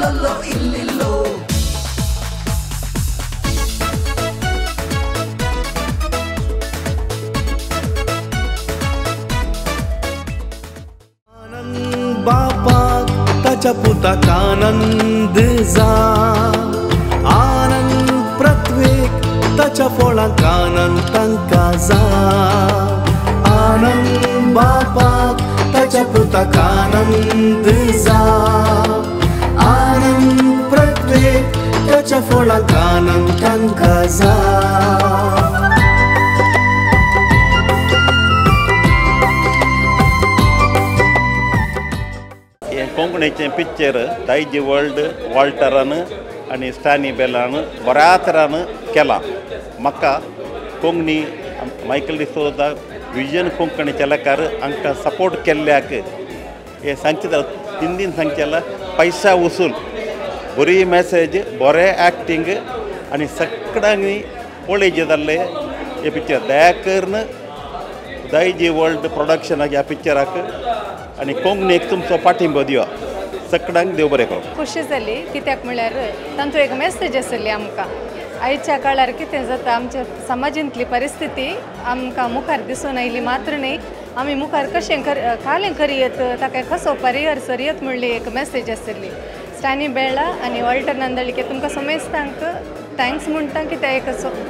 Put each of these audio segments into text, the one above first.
इल्लो इल्लो. बापाक ताच्या पुताक आनंद जा, आनंद पृथ्वेक ताच्या फळांक आनंद तांकां जा. आनंद बापाक ताच्या पुताक आनंद जा, आनंद पृथ्वेक ताच्या फळांक आनंद तांकां जा. कोंकणीचें पिक्चर दायजी वर्ल्ड वॉल्टरान आनी स्टॅनी बेलान बऱ्या तरान केलां. म्हाका कोंकणी मायकल डिसोजा विजन कोंकणीचे लेकार हांकां सपोर्ट केल्ल्याक हें सांगचें हिंदीन सांगचें जाल्यार पैसा वसूल, बरी मॅसेज, बरें एक्टींग आनी सगळ्यांनी पळयचें जाल्लें हें पिक्चर. दया करून दायजी वर्ल्ड प्रोडक्शनाक ह्या पिक्चराक आनी कोंकणीक तुमचो पाठिंबो दिया. सगळ्यांक देव बरें करूं. खुशी जाली कित्याक म्हळ्यार तांचो एक मॅसेज आसली आमकां. आयच्या काळार कितें जाता, आमच्या समाजांतली परिस्थिती आमकां मुखार दिसून आयली मात्र न्ही, आमी मुखार कशें खालें करयत, ताका कसो परिहर सरयत म्हणली एक मॅसेज आसली. स्टॅनी बेळा आनी वॉल्टर नंदळिके तुमकां समेस्तांक thanks म्हणटा की त्या एक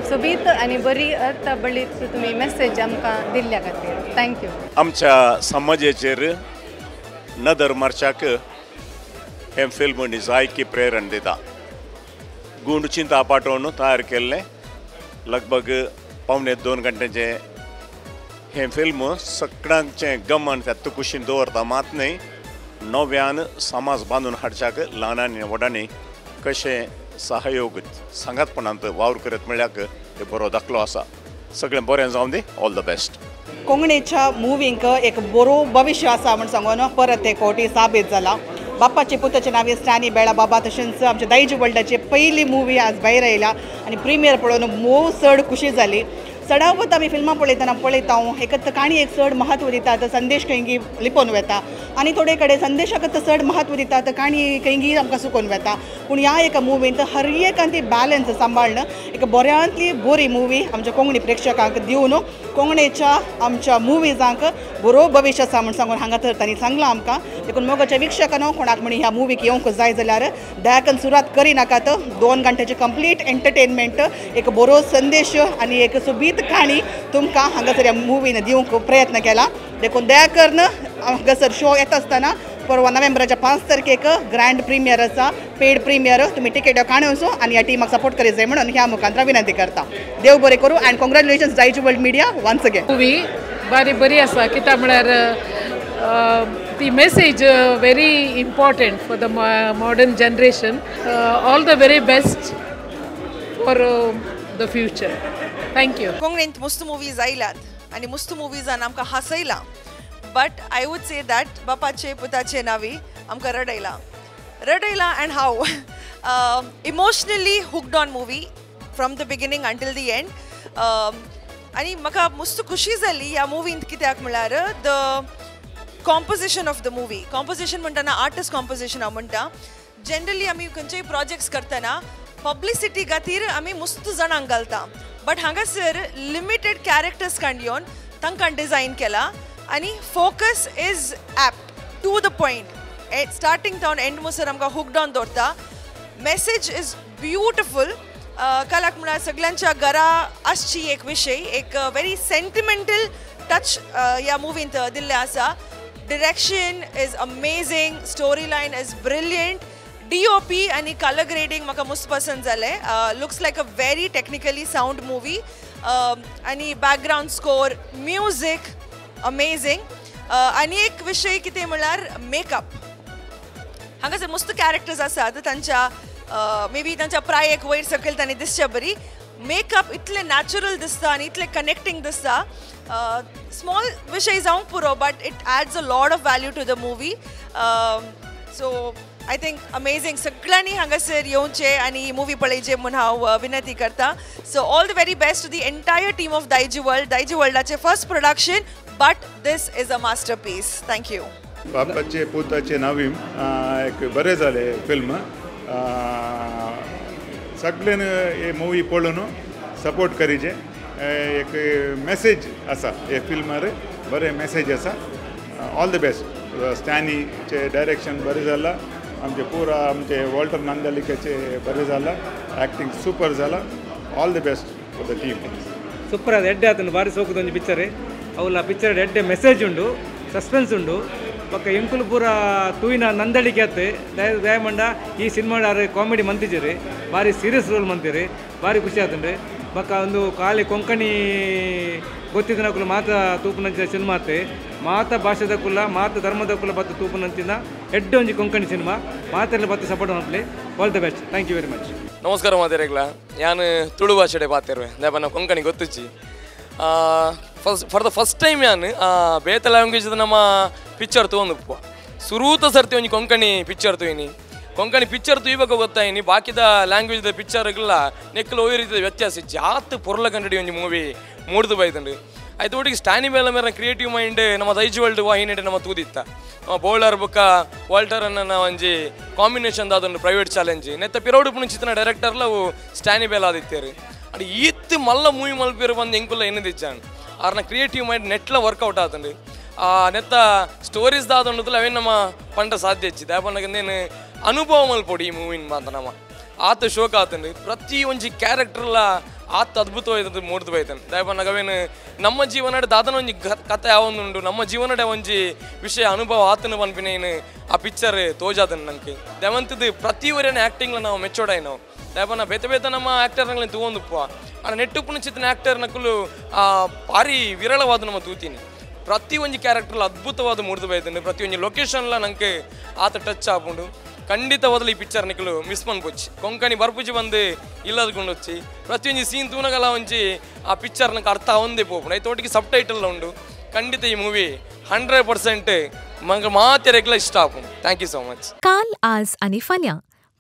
सोबीत आनी बरी अर्थबळीत तुमी मॅसेज आमकां दिल्ल्या खातीर. Thank you. आमच्या समाजाचेर नदर मारच्याक हें फिल्म जायकी प्रेरण दिता. गुंड चिंता पाटोवन तयार केल्लें लगभग 1.75 घंट्याचें हें फिल्म सगळ्यांचें गमन त्या कुशीन दवरता मात न्हय, नव्यान समाज बांदून हाडच्याक ल्हानांनी व्हडांनी कशें सहयोग सांगातपणांत वावर करत म्हळ्याक हे बरो दाखलो आसा. सगळें बरें जावं दी. All the best. कोंकणीच्या मुवींक एक बरो भविश्य आसा म्हूण सांगून परत एक फावटी साबीत जाला. बापाचे पुताचे नांव स्टॅनी बेळा बाबा तशेंच आमच्या दायजी वर्ल्डाची पयली मुवी आज भायर आयल्या आनी प्रिमियर पळोवन मोव चड खुशी जाली. चडावत आमी फिल्मां पळयतना पळयता एकच काणयेक चड म्हत्व दितात, संदेश खंयगी लिपोवन वता आनी थोडे कडेन संदेशाक चड म्हत्व दितात, काणी खंयगी आमकां सुकोवन वता. पूण ह्या एका मुवींत हर एकान ती बॅलन्स सांबाळ्ळन एक बऱ्यांतली बरी मुवी आमच्या कोंकणी प्रेक्षकांक दिवन कोंकणीच्या आमच्या मुवीजांक बरो भविश्य आसा म्हूण सांगून हांगा तर तांणी सांगलां आमकां. देखून मोगाच्या वीक्षकांनो कोणाक म्हणी ह्या मुवीक येवंक जाय जाल्यार दयाकन सुरवात करिनाकात. 2 घंट्याचे कंप्लीट एंटरटेनमेंट, एक बरो संदेश आनी एक सोबीत काणी तुमकां हांगासर ह्या मुवीन दिवंक प्रयत्न केला. देखून दया करून हांगासर शो येता आसतना परवा नोव्हेंबराच्या 5 तारखेक ग्रँड प्रिमियर आसा, पेड प्रिमियर. तुमी तिकेट काडून वचूं आनी ह्या टिमाक सपोर्ट करीत जाय म्हणून ह्या मुखांतरा विनंती करता. देव बरें करूं and congratulations Daiji world media once again. Movie बारी बरी आसा कित्याक म्हळ्यार ती message very important for the modern generation. All the very best for the future. Thank you. कोंकणींत मस्त मुवीज आयल्यात आनी मस्त मुवीजान आमकां हांसयलां, but I would say that बापाचे पुताचे नावी आमकां रडयलां, रडयलां and how emotionally hooked on movie from the beginning until the end. आनी म्हाका मस्त खुशी जाली ह्या मुवींत कित्याक म्हळ्यार the composition of the movie. Composition म्हणटना आर्टिस्ट कॉम्पोजिशन हांव म्हणटा. जनरली आमी खंयचेय प्रोजेक्ट्स करतना पब्लिसिटी खातीर आमी मस्त जाणांक घालता, बट हांगासर लिमिटेड कॅरेक्टर्स काडून तांकां डिजायन केला आनी focus is apt to the point. Starting town and मुसर आमकां हुक्ड ऑन दवरता. Message is beautiful. कालाक म्हळ्यार सगळ्यांच्या घरा आसची एक विशय, एक व्हेरी सेंटिमेंटल टच ह्या मुवींत दिल्लें आसा. Direction is amazing, story line is brilliant, DOP आनी कलर ग्रेडींग म्हाका मस्त पसंद जालें. Looks like a very technically sound movie आनी बॅकग्रावंड स्कोर, म्युजीक अमेझींग. आनी एक विशय कितें म्हळ्यार मेकअप. हांगासर मस्त कॅरेक्टर्स आसात तांच्या मे बी तांच्या प्रायेक वयर सकयल तांणी दिसच्या बरी मेकअप इतलें नॅचरल दिसता आनी इतलें कनेक्टींग दिसता. स्मॉल विशय जावंक पुरो, but it adds a lot of value to the movie. So I think amazing. सगळ्यांनी हांगासर येवचें आनी मुवी पळयचे म्हूण हांव विनंती करता. So all the very best to the entire team of Daiji world. Daiji वर्ल्डाचें first production, but this is a masterpiece. Thank you. बापाचे पुताचे नावीम एक बरें जालें फिल्म. सगळ्यान हे मुवी पळोवन सपोर्ट करीचे एक मेसेज आसा हे फिल्मार बरें मेसेज आसा. All the best. स्टॅनीचे डायरेक्शन बरें जाला, आमचे पुरा आमचे वॉल्टर नंदलिकाचे बरें जाला, एक्टिंग सुपर जाला. All the best for the team. Super ಅದು ಎಡ್ಡೆ ಆತನು ಭಾರಿ ಸೋಕುದ ಒಂಜಿ ಪಿಕ್ಚರ್. ಅವಲ ಪಿಕ್ಚರ್ ಎಡ್ಡೆ ಮೆಸೇಜ್ ಉಂಡು, ಸಸ್ಪೆನ್ಸ್ ಉಂಡು. ಬೊಕ್ಕ ಎಂಕುಲು ಪೂರ ತೂಯಿನ ನಂದಳಿಕೆ ಆತು. ದಯಮಂಡ ಈ ಸಿನಿಮಾ ಕಾಮಿಡಿ ಮಂತಿಜರು, ಭಾರಿ ಸೀರಿಯಸ್ ರೋಲ್ ಮಂತಿರು, ಭಾರಿ ಖುಷಿ ಆತಂಡ್ರಿ. ಬೊಕ್ಕ ಒಂದು ಖಾಲಿ ಕೊಂಕಣಿ ಗೊತ್ತಿದ್ದನಕುಲು ಮಾತ ತೂಪುನಂಚಿನ ಸಿನಿಮಾ ಆತು. ಮಾತ ಭಾಷೆದ ಕುಲ ಮಾತ ಧರ್ಮದ ಕುಲ ಬತ್ತು ತೂಪುನಂಚಿನ ಎಡ್ಡೆ ಒಂಜಿ ಕೊಂಕಣಿ ಸಿನಿಮಾ ಮಾತೆಲ್ಲ ಬತ್ತು ಸಪೋರ್ಟ್ ಮಾಡ್ಲಿ. All the best. Thank you very much. ನಮಸ್ಕಾರ ಮಾತೆರೆಗ್ಲ. ಯಾನು ತುಳು ಭಾಷೆಡೆ ಪಾತೆರುವೆ ದಾಯಪನ್ನ ಕೊಂಕಣಿ ಗೊತ್ತುಚ್ಚಿ. ಫಾರ್ the first time ಯಾನು ಬೇತ ಲ್ಯಾಂಗ್ವೇಜ್ ನಮ್ಮ ಪಿಕ್ಚರ್ ತಗೊಂಡು ಸುರೂತ ಸರ್ತಿ ಒಂಜಿ ಕೊಂಕಣಿ ಪಿಕ್ಚರ್ ತೂಯಿನಿ. ಕೊಂಕಣಿ ಪಿಕ್ಚರ್ ತೂಯ್ಬೇಕು ಗೊತ್ತಾಯಿನಿ, ಬಾಕಿದ ಲ್ಯಾಂಗ್ವೇಜ್ದ ಪಿಕ್ಚರ್ಗಳ ನೆಕ್ಕಲು ಒಯ್ಯ ರೀತಿಯ ವ್ಯತ್ಯಾಸ ಇಚ್ಚಿ ಆತು ಪೊರ್ಲ ಕಂಡಡಿ ಒಂಜಿ ಮೂವಿ ಮೂಡ್ದು ಬೈತಂಡು. ಆಯ್ತು ಒಟ್ಟಿಗೆ ಸ್ಟ್ಯಾನಿ ಬೇಲ ಮೇರೆ ಕ್ರಿಯೇಟಿವ್ ಮೈಂಡ್ ನಮ್ಮ ದೈಜ್ ವರ್ಲ್ಡ್ ವಾಹಿನಿ ನಮ್ಮ ತೂದಿತ್ತ ನಮ್ಮ ಬೌಲರ್ ಬುಕ್ಕ ವಾಲ್ಟರ್ ಅನ್ನ ಒಂಜಿ ಕಾಂಬಿನೇಷನ್ ದಾದೊಂದು ಪ್ರೈವೇಟ್ ಚಾಲೆಂಜ್ ನೆತ್ತ ಪಿರೋಡು ಪುಣಚಿತನ ಡೈರೆಕ್ಟರ್ಲ ಅವು ಸ್ಟ್ಯಾನಿ ಬೇಲ ಆದಿತ್ತೇರು. ಅದು ಈತ್ ಮಲ್ಲ ಮೂವಿ ಮಲ್ಪೇರು ಬಂದು ಎಂಕುಲ್ಲ ಎನ್ನದಿಚ್ಚಾನ್ ಆರ್ನ ಕ್ರಿಯೇಟಿವ್ ಮೈಂಡ್ ನೆಟ್ಲ ವರ್ಕೌಟ್ ಆತಂಡು. ಆ ನೆತ್ತ ಸ್ಟೋರೀಸ್ ದಾದೊಂಡುತ್ತಲ್ಲ ಅವೇನು ನಮ್ಮ ಪಂಡ ಸಾಧ್ಯ ಇಚ್ಚಿದೆ ಯಾಪನ್ನಗಂದೇನು ಅನುಭವ ಮಲ್ಪೊಡಿ ಈ ಮೂವಿನ ಮಾತ ನಮ್ಮ ಆತ ಶೋಕ ಆತಂಡು. ಪ್ರತಿ ಒಂಜಿ ಕ್ಯಾರೆಕ್ಟರ್ಲ ಆತ ಅದ್ಭುತವಾಯ್ತಂದು ಮೂಡ್ದು ಬೈತಾನೆ. ದಯಪನ್ನಗ ಅವೇನು ನಮ್ಮ ಜೀವನಡೆ ದಾದನ ಒಂಜಿ ಕತೆ ಯಾವೊಂದುಂಡು, ನಮ್ಮ ಜೀವನಡೆ ಒಂಜಿ ವಿಷಯ ಅನುಭವ ಆತನ ಪನ್ಪಿನೇನು ಆ ಪಿಕ್ಚರ್ ತೋಜಾತನ ನಂಗೆ ದಯವಂತದ್ದು ಪ್ರತಿ ಒರಿಯನ ಆ್ಯಕ್ಟಿಂಗ್ಲ ನಾವು ಮೆಚ್ಚೋಡಾಯಿ ನಾವು. ದಯಪನ್ನ ಬೇತೆ ಬೇತೆ ನಮ್ಮ ಆ್ಯಕ್ಟರ್ನಗಳನ್ನ ತಗೊಂಡುಪ್ಪ ಆಡ ನೆಟ್ಟುಪ್ಪುನ ಚಿತ್ತನ ಆ್ಯಕ್ಟರ್ ನಕಲು ಆ ಭಾರಿ ವಿರಳವಾದ ನಮ್ಮ ತೂತೀನಿ. ಪ್ರತಿ ಒಂಜಿ ಕ್ಯಾರೆಕ್ಟರ್ಲ ಅದ್ಭುತವಾದ ಮೂಡ್ದು ಬೈತಂಡು. ಪ್ರತಿ ಒಂಜಿ ಲೊಕೇಶನ್ಲ ನಂಗೆ ಆತ ಟಚ್ ಆಪುಂಡು. ಖಂಡಿತವಾದಲು ಈ ಪಿಕ್ಚರ್ ನಿಕಲು ಮಿಸ್ ಮನ್ಪೊಚ್ಚಿ ಕೊಂಕಣಿ ಬರ್ಪುಜಿ ಬಂದು ಇಲ್ಲದ್ಕೊಂಡು ಪ್ರತಿಯೊಂಜಿ ಸೀನ್ ತೂನಗಲ ಒಂಜಿ ಆ ಪಿಕ್ಚರ್ ನಂಗೆ ಅರ್ಥ ಒಂದೇ ಪೋಪುಂಡು. ಐತ ಒಟ್ಟಿಗೆ ಸಬ್ ಟೈಟಲ್ ಉಂಡು. ಖಂಡಿತ ಈ ಮೂವಿ 100% ಮಂಗ ಮಾತೆರೆಗ್ಲ ಇಷ್ಟ ಆಪುಂಡು. Thank you so much. Kaal Aaj Ani Phalya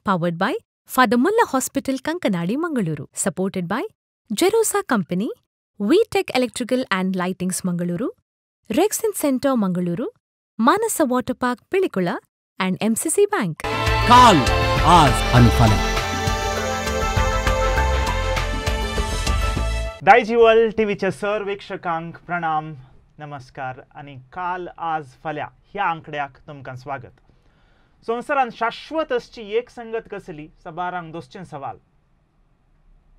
powered by Father Muller hospital Kankanady Mangaluru, supported by Jerosa company, V Tech electrical and lightings Mangaluru, Rexin centre Mangaluru, Manasa water park Pilikula and MCC Bank. Kaal Aaj Ani Phalya. Daijiworld टीव्हीच्या sir वीक्षकांक प्रणाम, नमस्कार आनी काल आज फाल्यां ह्या आंकड्याक तुमकां स्वागत. संवसारांत शाश्वत असची एक संगत कसली सबारांक दोसचें सवाल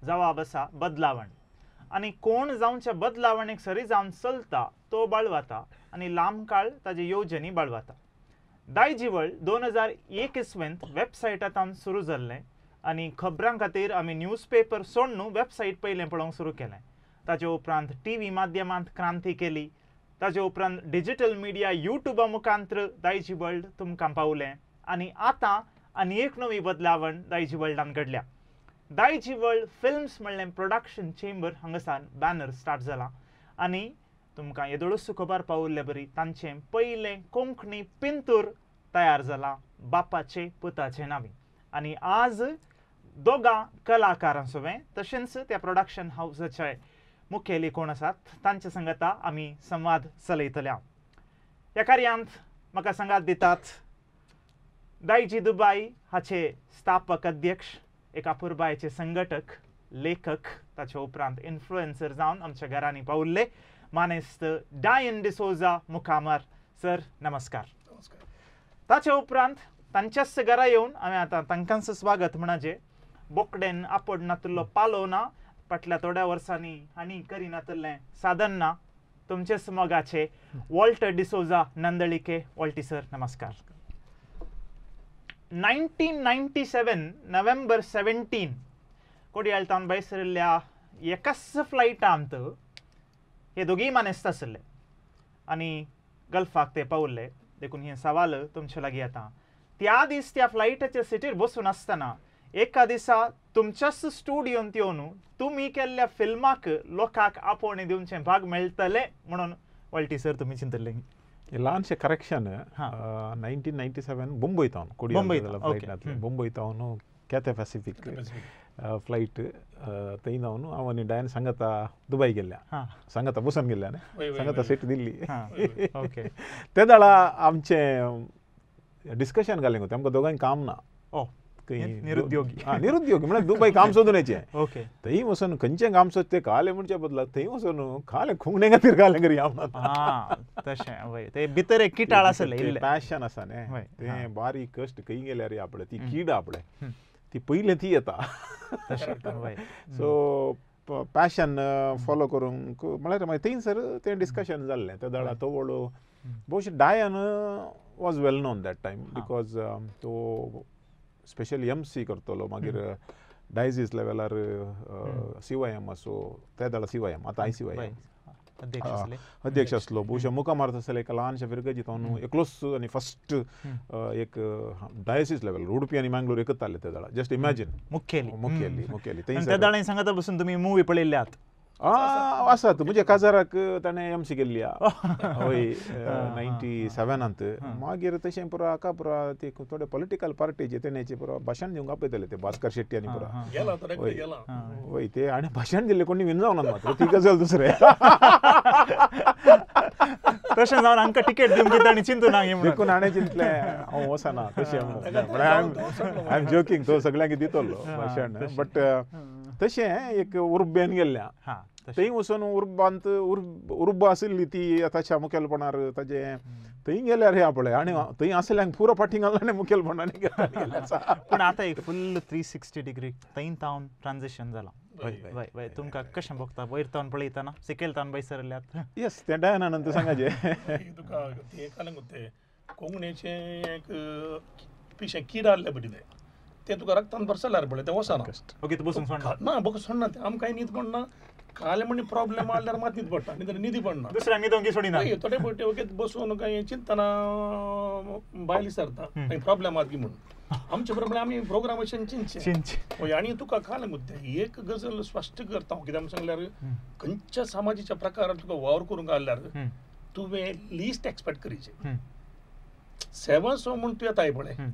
जवाब आसा बदलावण. आनी कोण जावच्या बदलावणेक सरी जावन चलता तो बाळवाता आनी लांब काळ ताजे येवजणी बाळवाता. दायजिवर्ल्ड 2001 इसवेंत वेबसायटांत सुरू जाल्लें आनी खबरां खातीर आमी न्यूजपेपर सोडून वेबसायट पयलें पळोवंक सुरू केलें. ताजे उपरांत टी व्ही माध्यमांत क्रांती केली. ताजे उपरांत डिजिटल मिडिया यूट्यूबा मुखांत्र दायजिवर्ल्ड तुमकां पावलें आनी आतां आनी एक नवी बदलावण दायजिवर्ल्डान घडल्या. दायजिवर्ल्ड फिल्म्स म्हणलें प्रोडक्शन चेंबर हांगासान बॅनर स्टार्ट जाला आनी तुमकां येदोळूच खबर पावल्ले बरी तांचें पयलें कोंकणी पिंतूर तयार जाला बापाचे पुताचे नांवी. आनी आज दोगां कलाकारां सोबें तशेंच त्या प्रोडक्शन हावसाचे मुखेली कोण आसात तांचे संगता आमी संवाद चलयतले. ह्या कार्यांत म्हाका सांगात दितात दायजी दुबाय हाचे स्थापक अध्यक्ष, एका पुरबायचे संघटक, लेखक, ताचे उपरांत इन्फ्लुएन्सर जावन आमच्या घरांनी पावल्ले मानेस्त डायन डिसोजा मुखामर. सर नमस्कार. ताचे उपरांत तांच्याच घरा येवन हांवें आतां तांकांच स्वागत म्हणाचे बोकडेन आपोड नातल्लो पालोव ना, फाटल्या थोड्या वर्सांनी आनी करिनातल्लें साधन ना, तुमचेच मोगाचे वॉल्टर डिसोजा नंदळिके. वॉल्टी सर नमस्कार. 1997 नोव्हेंबर 17 कोडियाळ भायर सरिल्ल्या एकाच फ्लायटांत हे दोगीय मानेस्त आशिल्ले आनी गल्फाक ते पावल्ले. देखून हें सवाल तुमचे लागीं आतां त्या दीस त्या फ्लायटाच्या सिटीर बसून आसतना एका दिसा तुमच्याच स्टुडियोंत येवन तुमी केल्ल्या फिल्माक लोकांक आपोवणें दिवचें भाग मेळटलें म्हणून वॉल्टी सर तुमी चिंतल्लें? ल्हानशें करेक्शन, 1997 मुंबय तावन कोडियाळ मुंबय तावन कॅथे पॅसिफीक फ्लायट थंय जावन हांव आनी डायन सांगता दुबय गेल्ल्या, सांगता बसून गेल्ल्या सांगता सीट दिल्ली. ते दाळा आमचें डिस्कशन घालें गो, आमकां दोगांय काम ना, निरुद्योगी निरुद्योगी म्हळ्यार दुबय काम सोदून येचें ओके थंय वचून खंयचें काम सोदचें ते कालें म्हणचे बदला थंय वचून खालें खुंगणे खातीर कालें करी हां तशें वय ते भितर एक किटाळ आसलें पॅशन आसा न्ही तें बारीक कश्ट खंय गेल्यार आपले ती कीड आपले ती पयलें ती येता तशें सो पॅशन फॉलो करूंक म्हळ्यार मागीर थंयसर तें डिस्कशन जाल्लें त्या दळा तवळ भोवशे Diane was well known that time because तो स्पेशली एम सी करतलो मागीर डायजीस लेवलार सी वाय एम असो त्या दळा सी वाय एम आतां I C Y M अध्यक्ष आसलो भोवशा मुखार मारत आसले एका ल्हानशा फिरगजी तो एकलोच आनी फस्ट एक डायसीस लेवल उडपी आनी मँगलोर एकच आसले त्या दळा जस्ट इमॅजीन मुखेली मुखेली मुखेली त्या दळांनी सांगता बसून तुमी मुवी पळयल्यात आसात म्हज्या काजाराक ताणें एम सी केल्ली हय 97 मागीर तशें पुरा हाका पुरा ती थोडे पॉलिटिकल पार्टीचे तेणेचे पुरा भाशण दिवंक आपयताले ते भास्कर शेट्टी आनी पुरा हय ते आनी भाशण दिल्लें कोणी विन जावना मात्र ती गजाल दुसरें तशें जावन आमकां टिकेट दिवंक तांणी चिंतू ना देखून हाणें चिंतलें हांव वचना तशें म्हणल्यार I am joking तो सगळ्यांक दितलो भाशण बट तशें एक उर्बेन गेल्ल्या थंय वचून उर्बांत उर्बा आशिल्ली ती ताच्या मुखेलपणार ताजें थंय गेल्यार हे पळय आनी थंय आसल्यांक पुरो फाटीं घालना आनी मुखेलपणान पूण आतां एक फुल 360 डिग्री थंय तावन ट्रान्झिशन जालां वय वय तुमकां कशें भोगता वयर तावन पळयतना सकयल तावन भायर सरल्यात येस तें डायनानंद सांगाचें तुका तें कोंकणीचें एक पिशें कीड आहलें बरी तें तें तुका रक्तान भरसल्यार पळय तें वचना ओके तूं बसून सोडना ना बसून सोडना तें आमकां न्हीद पडना कालें म्हण प्रॉब्लेम आहल्यार मात न्हीद पडटा न्ही न्हिदी पडना दुसऱ्यांक न्हिदोंक सोडिना थोडे पयटे ओके बसून कांय चिंतना बायल विचारता कांय प्रॉब्लेम आसा की म्हणून आमचे प्रॉब्लेम आमी प्रोग्रामाचें चिंतचें हय आनी तुका कालें मुद्दे एक गजल स्पश्ट करता हांव कित्याक सांगल्यार खंयच्या समाजाच्या प्रकारान तुका वावर करूंक आहल्यार तुवें लिस्ट एक्सपेक्ट करीचें सेवा सो म्हूण तूं येताय पळय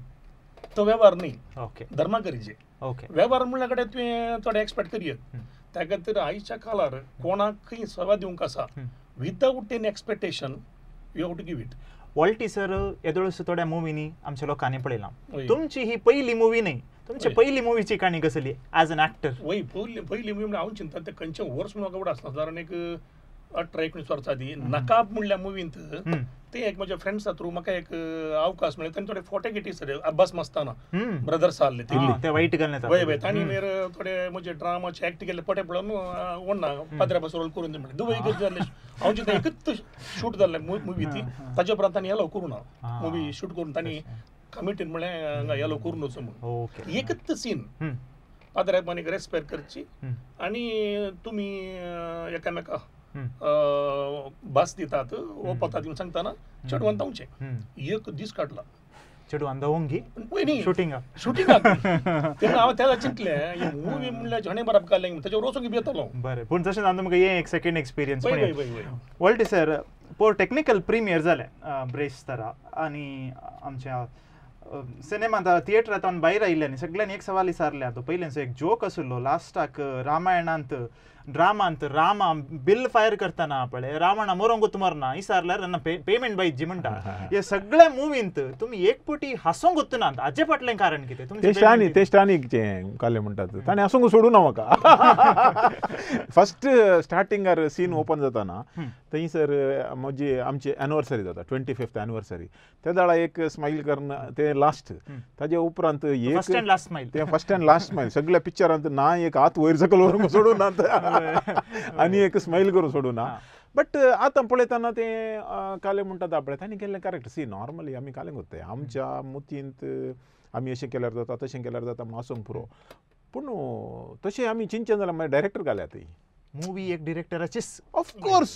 तो वेव्हार न्ही धर्मा करीचे वेव्हार म्हणल्या कडेन तुवें थोडे एक्सपेक्ट करयत त्या खातीर आयच्या काळार कोणाकय सेवा दिवंक आसा without any expectation you have to give it. Walty sir येदोळसो थोड्या मुवींनी आमच्या लोकांनी पळयलां तुमची ही पयली मुवी न्ही तुमची पयली मुवीची काणी कसली एज एन एक्टर? वय पयली पयली मुवी म्हणल्यार हांव चिंता तें खंयचें वर्स म्हणून म्हाका खबर आसना सादारण एक 18-19 वर्सां आदीं नकाब म्हणल्या मुवींत ते एक म्हज्या फ्रेंड्सा थ्रू म्हाका एक अवकाश मेळ्ळो तांणी थोडे फोटे घेतले सर अब्बास मस्ताना ब्रदर्स आहले ते वायट घालून वय वय तांणी मागीर थोडे म्हजे ड्रामाचे एक्ट केल्ले फोटे पळोवन ओडना पाद्रा बस रोल करून दी म्हणलें दुबय जालें हांव चिंता एकच शूट जाल्लें मुवी ती ताच्या उपरांत तांणी येलो करूं ना मुवी शूट करून तांणी कमिटीन म्हणलें हांगा येलो करून वचूं म्हणून एकच सीन पाद्रा एक रेस्पेर करची आनी तुमी एकामेका भास दितात ओपतात म्हणून सांगतना चेडवान धांवचें एक दीस काडला चेडवान धांवंगी शुटिंगा शुटिंगाक तेन्ना हांव तेन्ना चिंतलें मुवी म्हणल्यार झणे बराबर काडलें तेजेर वचूंक भियेतालो. बरें पूण तशें जावन तुमकां हें एक सेकेंड एक्सपिरियन्स वॉल्टी सर पोर टॅक्निकल प्रिमियर जालें ब्रेस्तारा आनी आमच्या सिनेमांत थिएटरांत भायर आयिल्ले आनी सगळ्यांनी एक सवाल विचारलें तो पयलींचो एक जोक आशिल्लो लास्टाक रामायणांत ड्रामांत रामा बिल फायर करतना पळय रावणा मरोंकूच मरना विचारल्यार तेन्ना पेमेंट बायजी म्हणटा हे सगळ्या मुवींत तुमी एक पटी हांसूंक वचनात हाजे फाटलें कारण कितें? ते स्टानीकचें कालें म्हणटात ताणें हांसूंक सोडूना म्हाका. फस्ट स्टार्टिंगार सीन ओपन जाताना थंयसर म्हजी आमची एनिवर्सरी जाता 25th anniversary त्या वेळार एक स्मायल करून ते लास्ट ताजे उपरांत एक फस्ट एंड लास्ट स्मायल ते फस्ट एंड लास्ट स्मायल सगळ्या पिक्चरांत ना एक हात वयर सकयल व्हरूंक सोडूना आनी एक स्मायल करून सोडूना. बट आतां पळयतना तें कालें म्हणटात पळय तांणी केल्लें करेक्ट. सी नॉर्मली आमी कालें करताय आमच्या मुतींत आमी अशें केल्यार जाता तशें केल्यार जाता म्हूण आसूंक पुरो पूण तशें आमी चिंतचें जाल्यार मागीर डायरेक्टर घाल्या ती मुवी एक डिरेक्टराचीच ऑफकोर्स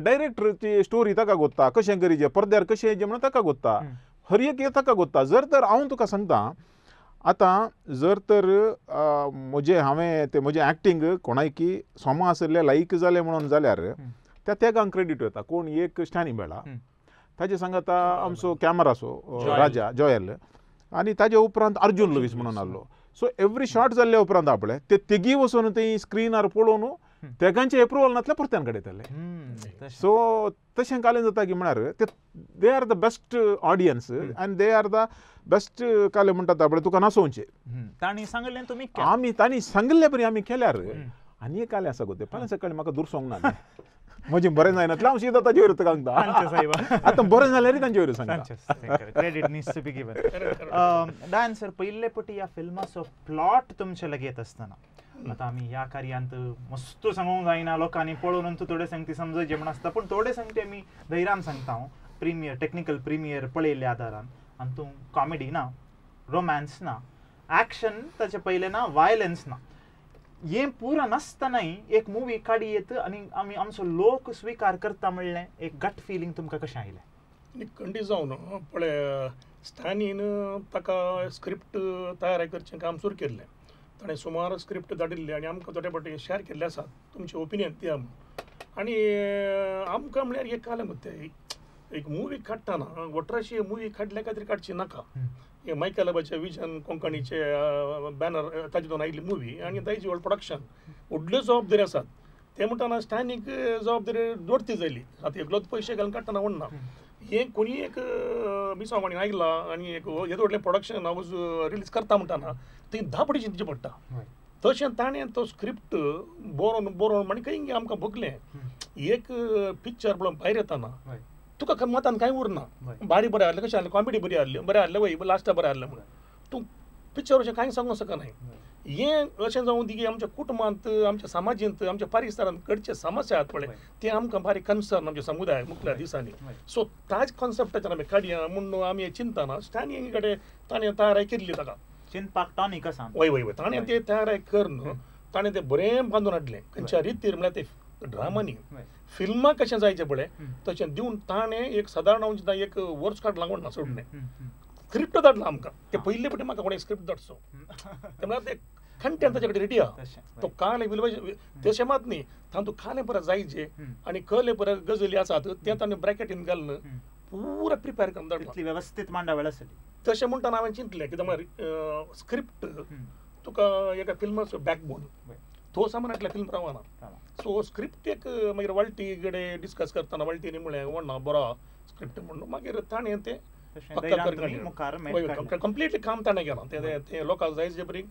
डायरेक्टरची स्टोरी ताका गोत्ता कशें करीचें पडद्यार कशें येचें म्हणून ताका गोत्ता हर एक ताका गोत्ता. जर तर हांव तुका सांगता आतां जर तर म्हजें हांवें तें म्हजें एक्टींग कोणायकी सोमा आशिल्लें लायक जालें म्हणून जाल्यार त्या तेगांक क्रेडीट वता. कोण एक स्टॅनी मेळा ताजे सांगाता आमचो कॅमरासो राजा जॉयल आनी ताजे उपरांत अर्जुन लुवीस म्हणून आहलो. सो एवरी शॉट जाल्ल्या उपरांत आपले ते तेगी वचून थंय स्क्रिनार पळोवन तेगांचे एप्रुवल नातल्यार परत्यान काडयतले. सो तशें कालें जाता की म्हळ्यार ते they are the best audience and they are the best कालें म्हणटा पळय तुका नासोवचें. तांणी सांगलें तुमी आमी तांणी सांगिल्ले परी आमी केल्यार आनी एक कालें आसा गो तें फाल्यां सकाळीं म्हाका दुरसोंक ना म्हजें बरें जायना हांव सीधा ताजे वयर सांगता. आतां बरें जाल्यार तांचे वयर सांगता. Credit needs to be given. Dan sir, पयले पटी ह्या फिल्माचो प्लॉट तुमचे लागीं येत आसतना आतां आमी ह्या कार्यांत मस्त सांगूंक जायना, लोकांनी पळोवन थोडे सांगती समजचे म्हण आसता, पूण थोडे सांगते आमी धैर्यान सांगता हांव प्रिमियर टेक्निकल प्रिमियर पळयल्ल्या आदारान आनी तूं कॉमेडी ना, रोमॅन्स ना, एक्शन ताचे पयलें ना, वायलन्स ना, हें पुरा नासतनाय एक मुवी काडी येत आनी आमी आमचो लोक स्विकार करता म्हणलें एक गट फिलींग तुमकां कशें आयलें? खंडीत जावन पळय स्टॅनीन ताका स्क्रिप्ट तयार करचें काम सुरू केल्लें. ताणें सुमार स्क्रिप्ट धाडिल्ले आनी आमकां थोडे फावटी शेअर केल्ले आसात तुमचें ओपिनियन दिया म्हूण. आनी आमकां म्हळ्यार एक कालें मत एक मुवी काडटना वटराशी मुवी काडल्या खातीर काडची नाका. हे मायकलाबाचे विजन कोंकणीचे बॅनर ताजे आयिल्ली मुवी आनी ताजी व्हड प्रोडक्शन व्हडल्यो जबाबदारी आसात. ते म्हणटना स्टॅनीक जबाबदारी दोडती जाली. आतां एकलोच पयशे घालून काडटना व्हडना हें कोणीय एक मिसांव आयला आनी एक येदो व्हडलें प्रोडक्शन हावज रिलीज करता म्हणटना थंय धापडी चिंतची पडटा. तशें ताणें तो स्क्रिप्ट बरोवन बरोवन आनी खंय आमकां भोगलें एक पिक्चर पळोवन भायर येतना तुका मतान कांय उरना. बारी बरें आहलें कशें आहलें कॉमेडी बरी आहली बरें आहलें वय लास्टाक बरें आहलें म्हणून तूं पिक्चर अशें कांय सांगूंक शकना. हें अशें जावं दी की आमच्या कुटुंबांत आमच्या समाजींत आमच्या परिसरांत घडचे समस्या आहात पळय ते आमकां बारीक कन्सर्न आमच्या समुदायाक मुखल्या दिसांनी. सो ताज कॉन्सेप्टाचेर आमी काडया म्हूण आमी चिंतना स्टॅनी कडेन ताणें तयार केल्ली ताका चिंतपाक टॉनीक आसा. वय वय वय ताणें तें तयार करून ताणें तें बरें बांदून हाडलें खंयच्या रितीर म्हळ्यार ते ड्रामांनी फिल्मां कशें जायचें पळय तशें दिवन ताणें एक सादारण हांव चिंता एक वर्स काडलां कोण ना सोडलें स्क्रिप्ट धाडलां आमकां. ते पयले पटी म्हाका कोणें स्क्रिप्ट धाडचो ते म्हळ्यार ते कंटेंट ताचे कडेन रेडी आहा. तो कालें तशें मात न्ही तातूंत कालें परत जायचे आनी कले परत गजली आसात तें ताणें ब्रॅकेटीन घालून पुरा प्रिपेर करून धाडलां. वेवस्थीत मांडावळ आसली. तशें म्हणटना हांवें चिंतलें कित्याक म्हळ्यार स्क्रिप्ट तुका एका फिल्माचो बॅकबोन तो सामान फिल्म रावना. सो स्क्रिप्ट एक मागीर वाळटी कडेन डिस्कस करतना वाळटीनी म्हणलें व्हडना बरो स्क्रिप्ट म्हणून मागीर ताणें तें कंप्लिटली काम ताणें केलां. तें लोकांक जाय जे बरी